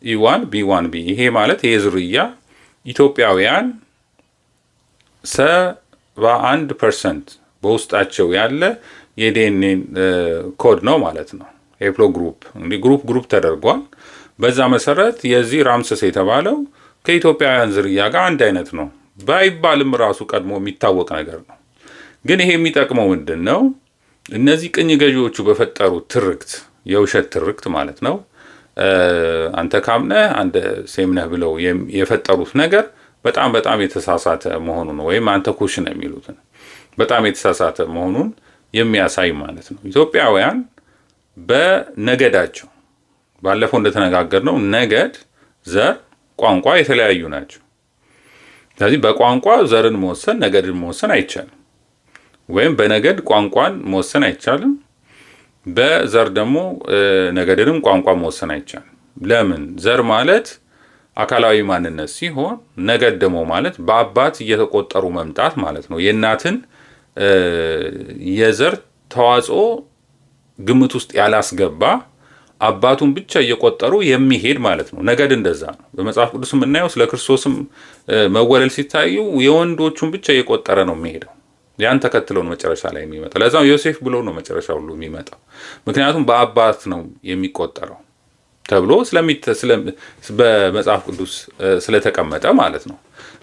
E1 B1 B፣ ይሄ ማለት ይሄ ዝርያ ኢትዮጵያውያን 71% በውስጣቸው ያለ የ DNA code ነው ማለት ነው። Haplogroup እንግዲህ group ተደርጓል። በዛ መሰረት የዚህ ራምሰስ የተባለው ከኢትዮጵያውያን ዝርያ ጋር አንድ አይነት ነው ባይባልም ራሱ ቀድሞ የሚታወቅ ነገር ነው። ግን ይሄ የሚጠቅመው ምንድን ነው? እነዚህ ቅኝ ገዢዎቹ በፈጠሩት ትርክት፣ የውሸት ትርክት ማለት ነው። አንተ ካም ነህ፣ አንተ ሴም ነህ ብለው የፈጠሩት ነገር በጣም በጣም የተሳሳተ መሆኑን ወይም አንተ ኩሽ ነህ የሚሉትን በጣም የተሳሳተ መሆኑን የሚያሳይ ማለት ነው። ኢትዮጵያውያን በነገዳቸው ባለፈው እንደተነጋገርነው ነገድ፣ ዘር፣ ቋንቋ የተለያዩ ናቸው። ስለዚህ በቋንቋ ዘርን መወሰን፣ ነገድን መወሰን አይቻልም። ወይም በነገድ ቋንቋን መወሰን አይቻልም። በዘር ደግሞ ነገድንም ቋንቋ መወሰን አይቻልም። ለምን? ዘር ማለት አካላዊ ማንነት ሲሆን ነገድ ደግሞ ማለት በአባት እየተቆጠሩ መምጣት ማለት ነው። የእናትን የዘር ተዋጽኦ ግምት ውስጥ ያላስገባ፣ አባቱን ብቻ እየቆጠሩ የሚሄድ ማለት ነው። ነገድ እንደዛ ነው። በመጽሐፍ ቅዱስ የምናየው ስለ ክርስቶስም መወለድ ሲታዩ የወንዶቹን ብቻ እየቆጠረ ነው የሚሄደው። ያን ተከትለው ነው መጨረሻ ላይ የሚመጣው። ለዛም ዮሴፍ ብሎ ነው መጨረሻ ሁሉ የሚመጣው። ምክንያቱም በአባት ነው የሚቆጠረው ተብሎ በመጽሐፍ ቅዱስ ስለተቀመጠ ማለት ነው።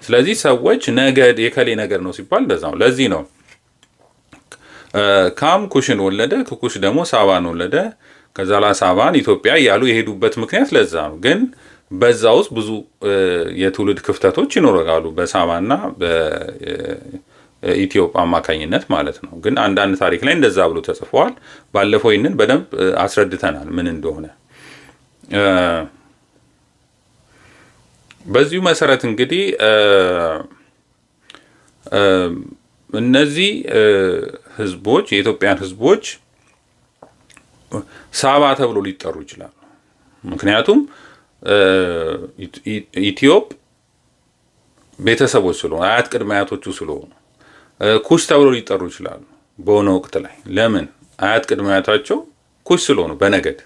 ስለዚህ ሰዎች ነገድ የከሌ ነገድ ነው ሲባል እንደዛ ነው። ለዚህ ነው ካም ኩሽን ወለደ፣ ከኩሽ ደግሞ ሳባን ወለደ፣ ከዛ ላ ሳባን ኢትዮጵያ እያሉ የሄዱበት ምክንያት ለዛ ነው። ግን በዛ ውስጥ ብዙ የትውልድ ክፍተቶች ይኖራሉ በሳባና በኢትዮጵያ አማካኝነት ማለት ነው። ግን አንዳንድ ታሪክ ላይ እንደዛ ብሎ ተጽፈዋል። ባለፈው ይህንን በደንብ አስረድተናል ምን እንደሆነ። በዚሁ መሰረት እንግዲህ እነዚህ ህዝቦች፣ የኢትዮጵያን ህዝቦች ሳባ ተብሎ ሊጠሩ ይችላሉ። ምክንያቱም ኢትዮጵ ቤተሰቦች ስለሆኑ፣ አያት ቅድመ አያቶቹ ስለሆኑ። ኩሽ ተብሎ ሊጠሩ ይችላሉ በሆነ ወቅት ላይ። ለምን? አያት ቅድመ አያታቸው ኩሽ ስለሆኑ፣ በነገድ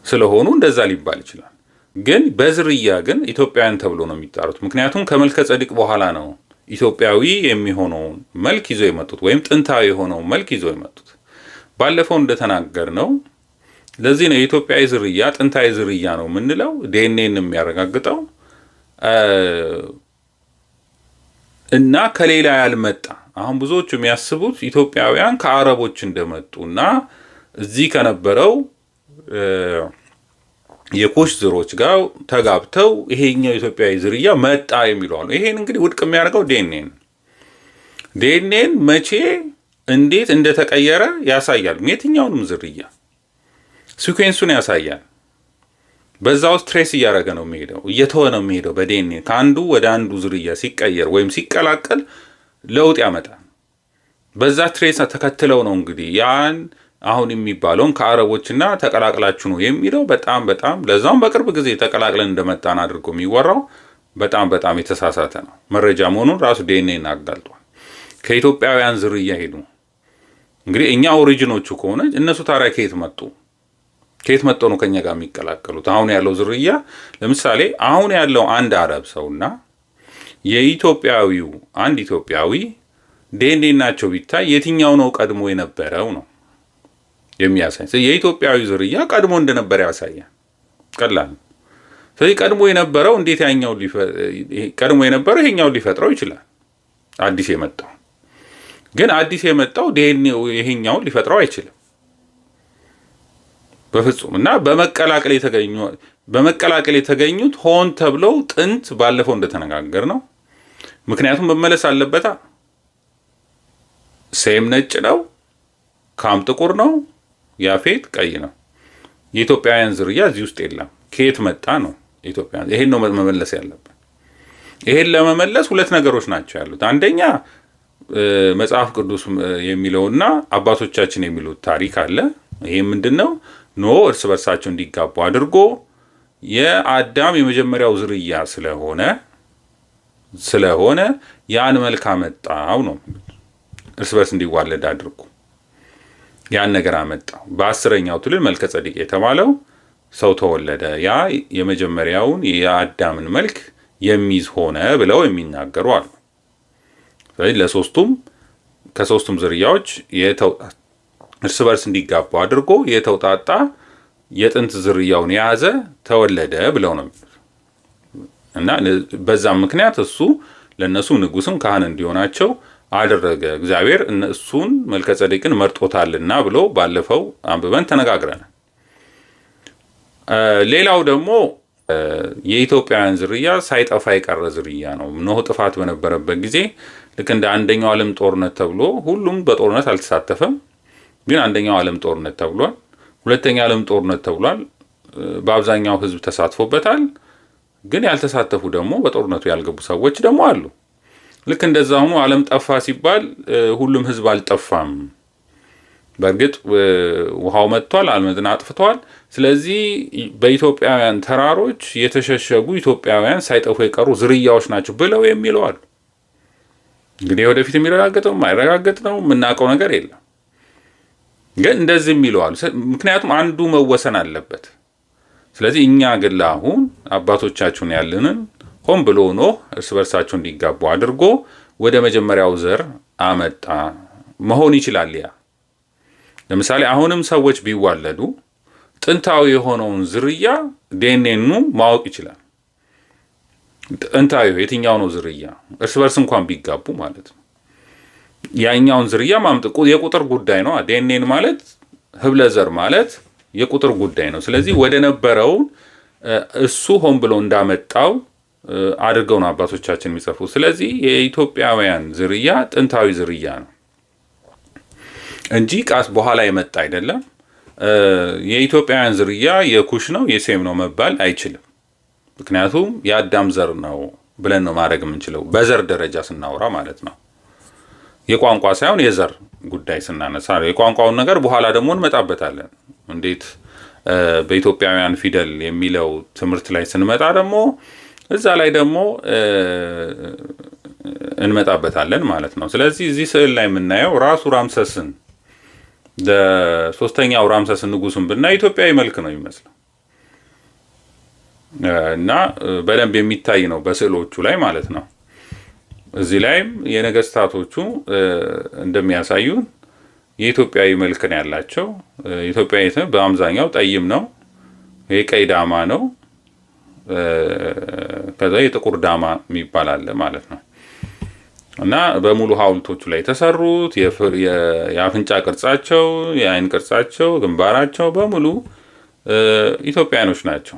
ስለሆኑ እንደዛ ሊባል ይችላል። ግን በዝርያ ግን ኢትዮጵያውያን ተብሎ ነው የሚጠሩት። ምክንያቱም ከመልከ ጸዲቅ በኋላ ነው ኢትዮጵያዊ የሚሆነውን መልክ ይዘው የመጡት ወይም ጥንታዊ የሆነውን መልክ ይዘው የመጡት። ባለፈው እንደተናገርነው ለዚህ ነው የኢትዮጵያዊ ዝርያ ጥንታዊ ዝርያ ነው የምንለው፣ ዲኤንኤን የሚያረጋግጠው እና ከሌላ ያልመጣ። አሁን ብዙዎቹ የሚያስቡት ኢትዮጵያውያን ከአረቦች እንደመጡ እና እዚህ ከነበረው የኩሽ ዘሮች ጋር ተጋብተው ይሄኛው ኢትዮጵያዊ ዝርያ መጣ የሚሉ አሉ። ይሄን እንግዲህ ውድቅ የሚያደርገው ዲኤንኤን፣ ዲኤንኤን መቼ እንዴት እንደተቀየረ ያሳያል። የትኛውንም ዝርያ sequence ኡን ያሳያል። በዛ ውስጥ trace እያደረገ ነው የሚሄደው፣ እየተወ ነው የሚሄደው። በዲኤንኤ ከአንዱ ወደ አንዱ ዝርያ ሲቀየር ወይም ሲቀላቀል ለውጥ ያመጣል። በዛ trace ተከትለው ነው እንግዲህ ያን አሁን የሚባለውን ከአረቦችና ተቀላቅላችሁ ነው የሚለው በጣም በጣም፣ ለዛውም በቅርብ ጊዜ ተቀላቅለን እንደመጣን አድርጎ የሚወራው በጣም በጣም የተሳሳተ ነው። መረጃ መሆኑን ራሱ ዲኤንኤን አጋልጧል። ከኢትዮጵያውያን ዝርያ ሄዱ። እንግዲህ እኛ origin ኦቹ ከሆነ እነሱ ታዲያ ከየት መጡ? ከየት መጥተው ነው ከኛ ጋር የሚቀላቀሉት? አሁን ያለው ዝርያ፣ ለምሳሌ አሁን ያለው አንድ አረብ ሰውና የኢትዮጵያዊው አንድ ኢትዮጵያዊ ዲኤንኤናቸው ቢታይ የትኛው ነው ቀድሞ የነበረው ነው የሚያሳይ። የኢትዮጵያዊ ዝርያ ቀድሞ እንደነበረ ያሳያል። ቀላል ነው። ስለዚህ ቀድሞ የነበረው እንዴት ያኛው ቀድሞ የነበረው ይሄኛውን ሊፈጥረው ይችላል? አዲስ የመጣው ግን፣ አዲስ የመጣው ዲኤንኤ ይሄኛውን ሊፈጥረው አይችልም በፍጹም። እና በመቀላቀል የተገኙት ሆን ተብለው ጥንት ባለፈው እንደተነጋገርነው። ምክንያቱም መመለስ አለበታ። ሴም ነጭ ነው፣ ካም ጥቁር ነው፣ ያፌት ቀይ ነው። የኢትዮጵያውያን ዝርያ እዚህ ውስጥ የለም። ከየት መጣ ነው ኢትዮጵያ? ይሄን ነው መመለስ ያለብን። ይሄን ለመመለስ ሁለት ነገሮች ናቸው ያሉት። አንደኛ መጽሐፍ ቅዱስ የሚለውና አባቶቻችን የሚሉት ታሪክ አለ። ይሄ ምንድን ነው? ኖህ እርስ በርሳቸው እንዲጋቡ አድርጎ የአዳም የመጀመሪያው ዝርያ ስለሆነ ያን መልክ አመጣው ነው። እርስ በርስ እንዲዋለድ አድርጎ ያን ነገር አመጣው። በ10ኛው ትውልድ መልከ ጸዲቅ የተባለው ሰው ተወለደ። ያ የመጀመሪያውን የአዳምን መልክ የሚይዝ ሆነ ብለው የሚናገሩ አሉ። ስለዚህ ከሶስቱም ዝርያዎች እርስ በርስ እንዲጋቡ አድርጎ የተውጣጣ የጥንት ዝርያውን የያዘ ተወለደ ብለው ነው የሚሉት። እና በዛም ምክንያት እሱ ለእነሱ ንጉስም ካህን እንዲሆናቸው አደረገ። እግዚአብሔር እሱን መልከ ጸዴቅን መርጦታልና ብሎ ባለፈው አንብበን ተነጋግረናል። ሌላው ደግሞ የኢትዮጵያውያን ዝርያ ሳይጠፋ የቀረ ዝርያ ነው። ኖህ ጥፋት በነበረበት ጊዜ ልክ እንደ አንደኛው ዓለም ጦርነት ተብሎ ሁሉም በጦርነት አልተሳተፈም፣ ግን አንደኛው ዓለም ጦርነት ተብሏል። ሁለተኛ ዓለም ጦርነት ተብሏል። በአብዛኛው ሕዝብ ተሳትፎበታል። ግን ያልተሳተፉ ደግሞ፣ በጦርነቱ ያልገቡ ሰዎች ደግሞ አሉ። ልክ እንደዛ ሆኖ ዓለም ጠፋ ሲባል ሁሉም ሕዝብ አልጠፋም። በእርግጥ ውሃው መጥቷል፣ ዓለምን አጥፍቷል። ስለዚህ በኢትዮጵያውያን ተራሮች የተሸሸጉ ኢትዮጵያውያን ሳይጠፉ የቀሩ ዝርያዎች ናቸው ብለው የሚለው አሉ። እንግዲህ ወደፊት የሚረጋገጠው የማይረጋገጥ ነው፣ የምናውቀው ነገር የለም። ግን እንደዚህ የሚለው አሉ። ምክንያቱም አንዱ መወሰን አለበት። ስለዚህ እኛ ግን ለአሁን አባቶቻችሁን ያለንን ሆን ብሎ ኖህ እርስ በርሳቸው እንዲጋቡ አድርጎ ወደ መጀመሪያው ዘር አመጣ መሆን ይችላል። ያ ለምሳሌ አሁንም ሰዎች ቢዋለዱ ጥንታዊ የሆነውን ዝርያ ዲኤንኤኑ ማወቅ ይችላል። ጥንታዊ የትኛው ነው ዝርያ እርስ በርስ እንኳን ቢጋቡ ማለት ነው። ያኛውን ዝርያ ማምጥ የቁጥር ጉዳይ ነው። ዲኤንኤን ማለት ህብለ ዘር ማለት የቁጥር ጉዳይ ነው። ስለዚህ ወደ ነበረውን እሱ ሆን ብሎ እንዳመጣው አድርገው ነው አባቶቻችን የሚጽፉ። ስለዚህ የኢትዮጵያውያን ዝርያ ጥንታዊ ዝርያ ነው እንጂ ቃስ በኋላ የመጣ አይደለም። የኢትዮጵያውያን ዝርያ የኩሽ ነው የሴም ነው መባል አይችልም። ምክንያቱም የአዳም ዘር ነው ብለን ነው ማድረግ የምንችለው በዘር ደረጃ ስናወራ ማለት ነው። የቋንቋ ሳይሆን የዘር ጉዳይ ስናነሳ የቋንቋውን ነገር በኋላ ደግሞ እንመጣበታለን። እንዴት በኢትዮጵያውያን ፊደል የሚለው ትምህርት ላይ ስንመጣ ደግሞ እዛ ላይ ደግሞ እንመጣበታለን ማለት ነው። ስለዚህ እዚህ ስዕል ላይ የምናየው ራሱ ራምሰስን፣ ሶስተኛው ራምሰስን ንጉሱን ብናይ ኢትዮጵያዊ መልክ ነው የሚመስለው እና በደንብ የሚታይ ነው በስዕሎቹ ላይ ማለት ነው። እዚህ ላይም የነገስታቶቹ እንደሚያሳዩን የኢትዮጵያዊ መልክ ነው ያላቸው። ኢትዮጵያዊ በአብዛኛው ጠይም ነው፣ የቀይ ዳማ ነው። ከዛ የጥቁር ዳማ የሚባል አለ ማለት ነው። እና በሙሉ ሐውልቶቹ ላይ የተሰሩት የአፍንጫ ቅርጻቸው፣ የአይን ቅርጻቸው፣ ግንባራቸው በሙሉ ኢትዮጵያኖች ናቸው።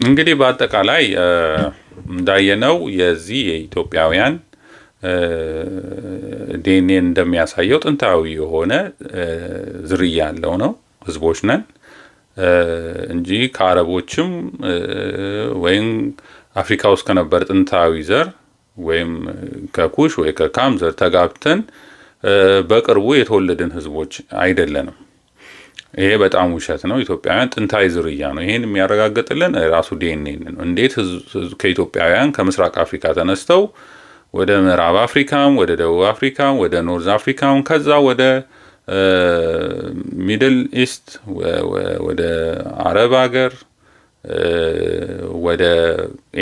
እንግዲህ በአጠቃላይ እንዳየነው የዚህ የኢትዮጵያውያን ዲኤንኤ እንደሚያሳየው ጥንታዊ የሆነ ዝርያ ያለው ነው፣ ህዝቦች ነን እንጂ ከአረቦችም ወይም አፍሪካ ውስጥ ከነበር ጥንታዊ ዘር ወይም ከኩሽ ወይ ከካም ዘር ተጋብተን በቅርቡ የተወለድን ህዝቦች አይደለንም። ይሄ በጣም ውሸት ነው። ኢትዮጵያውያን ጥንታዊ ዝርያ ነው። ይሄን የሚያረጋግጥልን ራሱ ዲኤንኤ ነው። እንዴት ከኢትዮጵያውያን ከምስራቅ አፍሪካ ተነስተው ወደ ምዕራብ አፍሪካም፣ ወደ ደቡብ አፍሪካም፣ ወደ North አፍሪካም፣ ከዛ ወደ Middle East፣ ወደ አረብ ሀገር፣ ወደ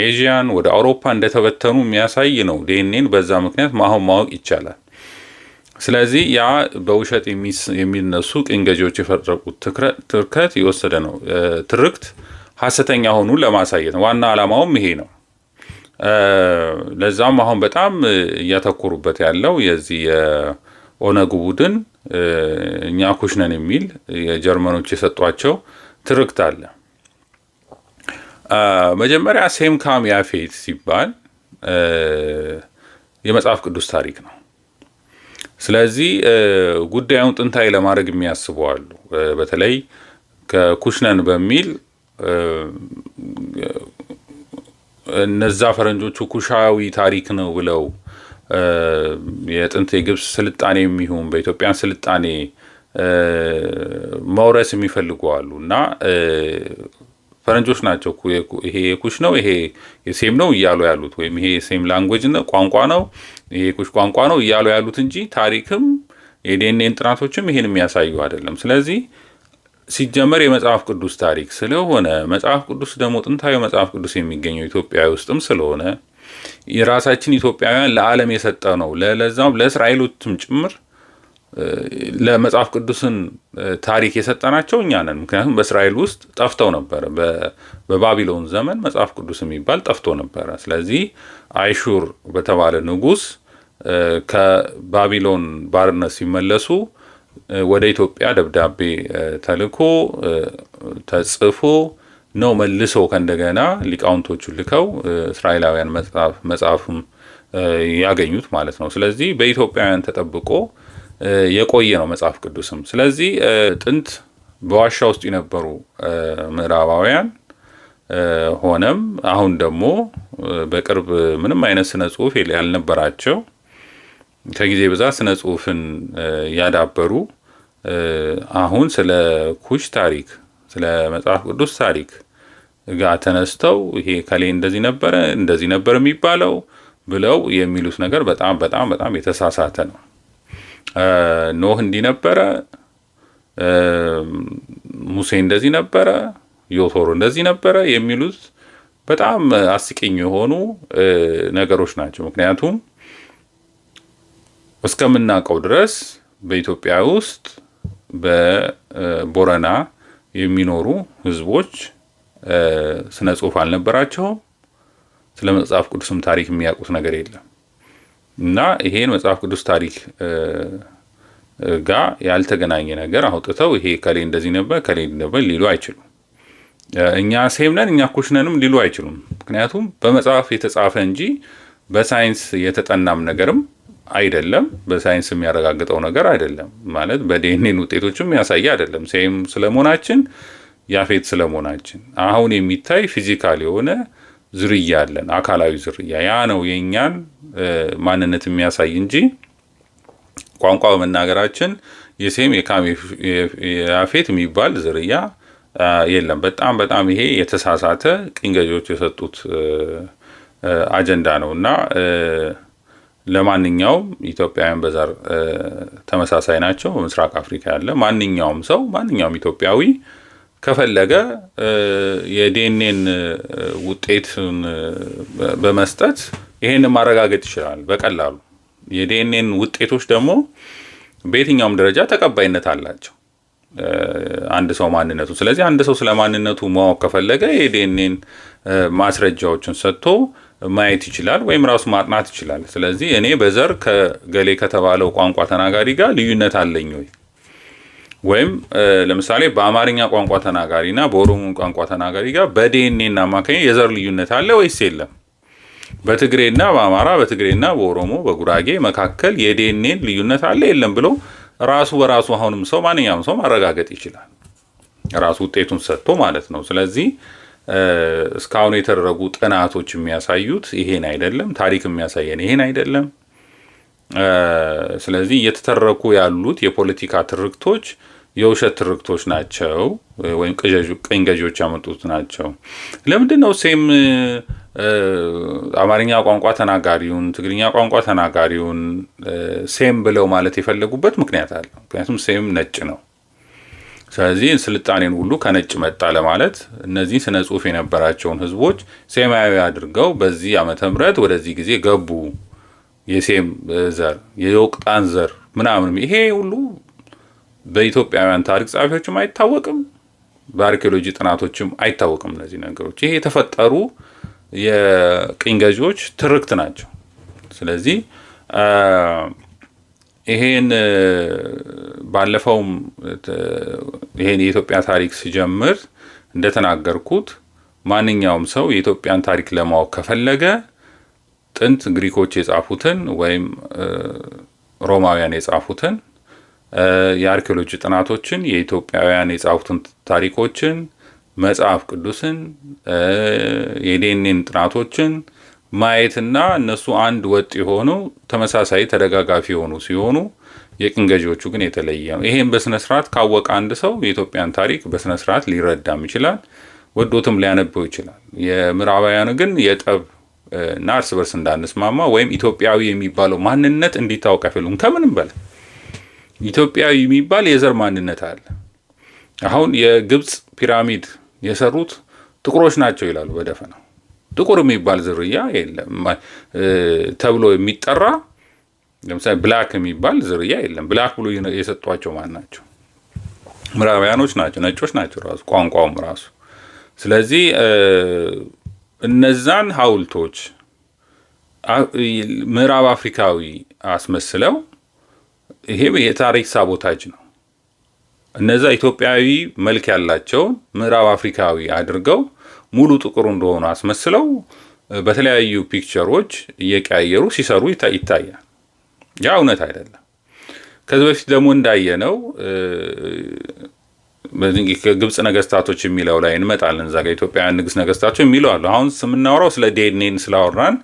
ኤዥያን፣ ወደ አውሮፓ እንደተበተኑ የሚያሳይ ነው። ዲኤንኤን በዛ ምክንያት አሁን ማወቅ ይቻላል። ስለዚህ ያ በውሸት የሚነሱ ቅኝ ገዢዎች የፈጠሩት ትርከት የወሰደ ነው። ትርክት ሀሰተኛ ሆኑን ለማሳየት ነው። ዋና ዓላማውም ይሄ ነው። ለዛም አሁን በጣም እያተኮሩበት ያለው የዚህ የኦነግ ቡድን እኛ ኩሽ ነን የሚል የጀርመኖች የሰጧቸው ትርክት አለ። መጀመሪያ ሴም ካም ያፌት ሲባል የመጽሐፍ ቅዱስ ታሪክ ነው። ስለዚህ ጉዳዩን ጥንታዊ ለማድረግ የሚያስቡ አሉ። በተለይ ከኩሽ ነን በሚል እነዛ ፈረንጆቹ ኩሻዊ ታሪክ ነው ብለው የጥንት የግብፅ ስልጣኔ የሚሆን በኢትዮጵያን ስልጣኔ መውረስ የሚፈልጉ አሉ እና ፈረንጆች ናቸው ይሄ የኩሽ ነው፣ ይሄ የሴም ነው እያሉ ያሉት፣ ወይም ይሄ የሴም language ነው፣ ቋንቋ ነው፣ ይሄ የኩሽ ቋንቋ ነው እያሉ ያሉት እንጂ ታሪክም የዲኤንኤን ጥናቶችም ይሄን የሚያሳዩ አይደለም። ስለዚህ ሲጀመር የመጽሐፍ ቅዱስ ታሪክ ስለሆነ፣ መጽሐፍ ቅዱስ ደግሞ ጥንታዊ መጽሐፍ ቅዱስ የሚገኘው ኢትዮጵያ ውስጥም ስለሆነ፣ የራሳችን ኢትዮጵያውያን ለዓለም የሰጠ ነው። ለዛም ለእስራኤሎችም ጭምር ለመጽሐፍ ቅዱስን ታሪክ የሰጠናቸው እኛ ነን። ምክንያቱም በእስራኤል ውስጥ ጠፍተው ነበረ። በባቢሎን ዘመን መጽሐፍ ቅዱስ የሚባል ጠፍቶ ነበረ። ስለዚህ አይሹር በተባለ ንጉስ ከባቢሎን ባርነት ሲመለሱ ወደ ኢትዮጵያ ደብዳቤ ተልኮ ተጽፎ ነው መልሶ ከእንደገና ሊቃውንቶቹ ልከው እስራኤላውያን መጽሐፉን ያገኙት ማለት ነው። ስለዚህ በኢትዮጵያውያን ተጠብቆ የቆየ ነው መጽሐፍ ቅዱስም። ስለዚህ ጥንት በዋሻ ውስጥ የነበሩ ምዕራባውያን ሆነም አሁን ደግሞ በቅርብ ምንም አይነት ስነ ጽሁፍ ያልነበራቸው ከጊዜ ብዛት ስነ ጽሁፍን ያዳበሩ አሁን ስለ ኩሽ ታሪክ፣ ስለ መጽሐፍ ቅዱስ ታሪክ ጋር ተነስተው ይሄ ከሌ እንደዚህ ነበረ፣ እንደዚህ ነበር የሚባለው ብለው የሚሉት ነገር በጣም በጣም በጣም የተሳሳተ ነው። ኖህ እንዲህ ነበረ፣ ሙሴ እንደዚህ ነበረ፣ ዮቶር እንደዚህ ነበረ የሚሉት በጣም አስቂኝ የሆኑ ነገሮች ናቸው። ምክንያቱም እስከምናውቀው ድረስ በኢትዮጵያ ውስጥ በቦረና የሚኖሩ ሕዝቦች ስነ ጽሁፍ አልነበራቸውም። ስለ መጽሐፍ ቅዱስም ታሪክ የሚያውቁት ነገር የለም እና ይሄን መጽሐፍ ቅዱስ ታሪክ ጋር ያልተገናኘ ነገር አውጥተው ይሄ ከሌ እንደዚህ ነበር ከሌ ነበር ሊሉ አይችሉም። እኛ ሴም ነን፣ እኛ ኩሽ ነንም ሊሉ አይችሉም። ምክንያቱም በመጽሐፍ የተጻፈ እንጂ በሳይንስ የተጠናም ነገርም አይደለም። በሳይንስ የሚያረጋግጠው ነገር አይደለም። ማለት በዲኤንኤን ውጤቶችም የሚያሳይ አይደለም። ሴም ስለመሆናችን፣ ያፌት ስለመሆናችን አሁን የሚታይ physical የሆነ ዝርያ አለን፣ አካላዊ ዝርያ። ያ ነው የእኛን ማንነት የሚያሳይ እንጂ ቋንቋ በመናገራችን የሴም፣ የካም፣ የያፌት የሚባል ዝርያ የለም። በጣም በጣም ይሄ የተሳሳተ ቅኝ ገዢዎች የሰጡት አጀንዳ ነው እና ለማንኛውም ኢትዮጵያውያን በዘር ተመሳሳይ ናቸው። በምስራቅ አፍሪካ ያለ ማንኛውም ሰው፣ ማንኛውም ኢትዮጵያዊ ከፈለገ የዲኤንኤን ውጤትን በመስጠት ይሄንን ማረጋገጥ ይችላል በቀላሉ። የዲኤንኤን ውጤቶች ደግሞ በየትኛውም ደረጃ ተቀባይነት አላቸው አንድ ሰው ማንነቱ። ስለዚህ አንድ ሰው ስለ ማንነቱ ማወቅ ከፈለገ የዲኤንኤን ማስረጃዎችን ሰጥቶ ማየት ይችላል፣ ወይም ራሱ ማጥናት ይችላል። ስለዚህ እኔ በዘር ከገሌ ከተባለው ቋንቋ ተናጋሪ ጋር ልዩነት አለኝ ወይ? ወይም ለምሳሌ በአማርኛ ቋንቋ ተናጋሪና በኦሮሞ ቋንቋ ተናጋሪ ጋር በዲኤንኤ አማካኝ የዘር ልዩነት አለ ወይስ የለም? በትግሬና በአማራ፣ በትግሬና በኦሮሞ፣ በጉራጌ መካከል የዲኤንኤን ልዩነት አለ የለም ብሎ ራሱ በራሱ አሁንም ሰው ማንኛውም ሰው ማረጋገጥ ይችላል። ራሱ ውጤቱን ሰጥቶ ማለት ነው። ስለዚህ እስካሁን የተደረጉ ጥናቶች የሚያሳዩት ይሄን አይደለም። ታሪክ የሚያሳየን ይሄን አይደለም። ስለዚህ እየተተረኩ ያሉት የፖለቲካ ትርክቶች የውሸት ትርክቶች ናቸው፣ ወይም ቅኝ ገዢዎች ያመጡት ናቸው። ለምንድን ነው ሴም አማርኛ ቋንቋ ተናጋሪውን፣ ትግርኛ ቋንቋ ተናጋሪውን ሴም ብለው ማለት የፈለጉበት ምክንያት አለ። ምክንያቱም ሴም ነጭ ነው። ስለዚህ ስልጣኔን ሁሉ ከነጭ መጣ ለማለት እነዚህ ስነ ጽሁፍ የነበራቸውን ህዝቦች ሴማዊ አድርገው በዚህ ዓመተ ምህረት ወደዚህ ጊዜ ገቡ፣ የሴም ዘር፣ የዮቅጣን ዘር ምናምን፣ ይሄ ሁሉ በኢትዮጵያውያን ታሪክ ጸሐፊዎችም አይታወቅም፣ በአርኪኦሎጂ ጥናቶችም አይታወቅም። እነዚህ ነገሮች ይሄ የተፈጠሩ የቅኝ ገዢዎች ትርክት ናቸው። ስለዚህ ይሄን ባለፈውም ይሄን የኢትዮጵያ ታሪክ ሲጀምር እንደተናገርኩት ማንኛውም ሰው የኢትዮጵያን ታሪክ ለማወቅ ከፈለገ ጥንት ግሪኮች የጻፉትን ወይም ሮማውያን የጻፉትን፣ የአርኪኦሎጂ ጥናቶችን፣ የኢትዮጵያውያን የጻፉትን ታሪኮችን፣ መጽሐፍ ቅዱስን፣ የዲኤንኤን ጥናቶችን ማየትና እነሱ አንድ ወጥ የሆኑ ተመሳሳይ ተደጋጋፊ የሆኑ ሲሆኑ የቅኝ ገዢዎቹ ግን የተለየ ነው። ይሄን በስነ ስርዓት ካወቀ አንድ ሰው የኢትዮጵያን ታሪክ በስነ ስርዓት ሊረዳም ይችላል፣ ወዶትም ሊያነበው ይችላል። የምዕራባውያኑ ግን የጠብ እና እርስ በርስ እንዳንስማማ ወይም ኢትዮጵያዊ የሚባለው ማንነት እንዲታወቅ አይፈልጉም። ከምንም በላይ ኢትዮጵያዊ የሚባል የዘር ማንነት አለ። አሁን የግብፅ ፒራሚድ የሰሩት ጥቁሮች ናቸው ይላሉ በደፈናው። ጥቁር የሚባል ዝርያ የለም ተብሎ የሚጠራ፣ ለምሳሌ black የሚባል ዝርያ የለም። Black ብሎ የሰጧቸው ማን ናቸው? ምዕራባውያኖች ናቸው፣ ነጮች ናቸው ራሱ ቋንቋውም ራሱ። ስለዚህ እነዛን ሐውልቶች ምዕራብ አፍሪካዊ አስመስለው ይሄ የታሪክ sabotage ነው። እነዛ ኢትዮጵያዊ መልክ ያላቸውን ምዕራብ አፍሪካዊ አድርገው ሙሉ ጥቁር እንደሆኑ አስመስለው በተለያዩ picture ኦች እየቀያየሩ ሲሰሩ ይታያል። ያ እውነት አይደለም። ከዚህ በፊት ደግሞ እንዳየነው ከግብፅ ነገስታቶች የሚለው ላይ እንመጣለን። እዛ ጋር ኢትዮጵያውያን ንግስት ነገስታቶች የሚለው አሉ። አሁን የምናወራው ስለ ዲኤንኤን ስላወራን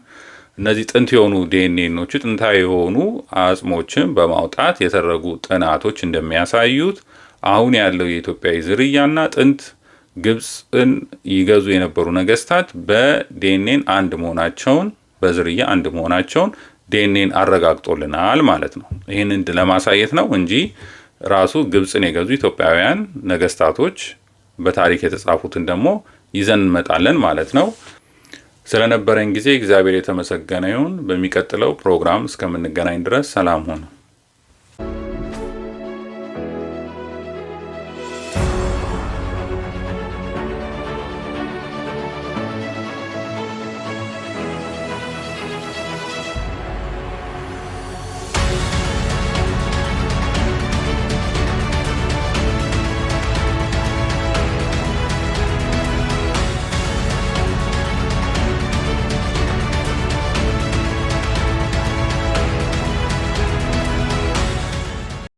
እነዚህ ጥንት የሆኑ ዲኤንኤኖቹ ጥንታዊ የሆኑ አጽሞችን በማውጣት የተደረጉ ጥናቶች እንደሚያሳዩት አሁን ያለው የኢትዮጵያዊ ዝርያና ጥንት ግብፅን ይገዙ የነበሩ ነገስታት በዲኤንኤን አንድ መሆናቸውን፣ በዝርያ አንድ መሆናቸውን ዲኤንኤን አረጋግጦልናል ማለት ነው። ይህንን ለማሳየት ነው እንጂ ራሱ ግብፅን የገዙ ኢትዮጵያውያን ነገስታቶች በታሪክ የተጻፉትን ደግሞ ይዘን እንመጣለን ማለት ነው። ስለነበረን ጊዜ እግዚአብሔር የተመሰገነ ይሁን። በሚቀጥለው ፕሮግራም እስከምንገናኝ ድረስ ሰላም ሁኑ።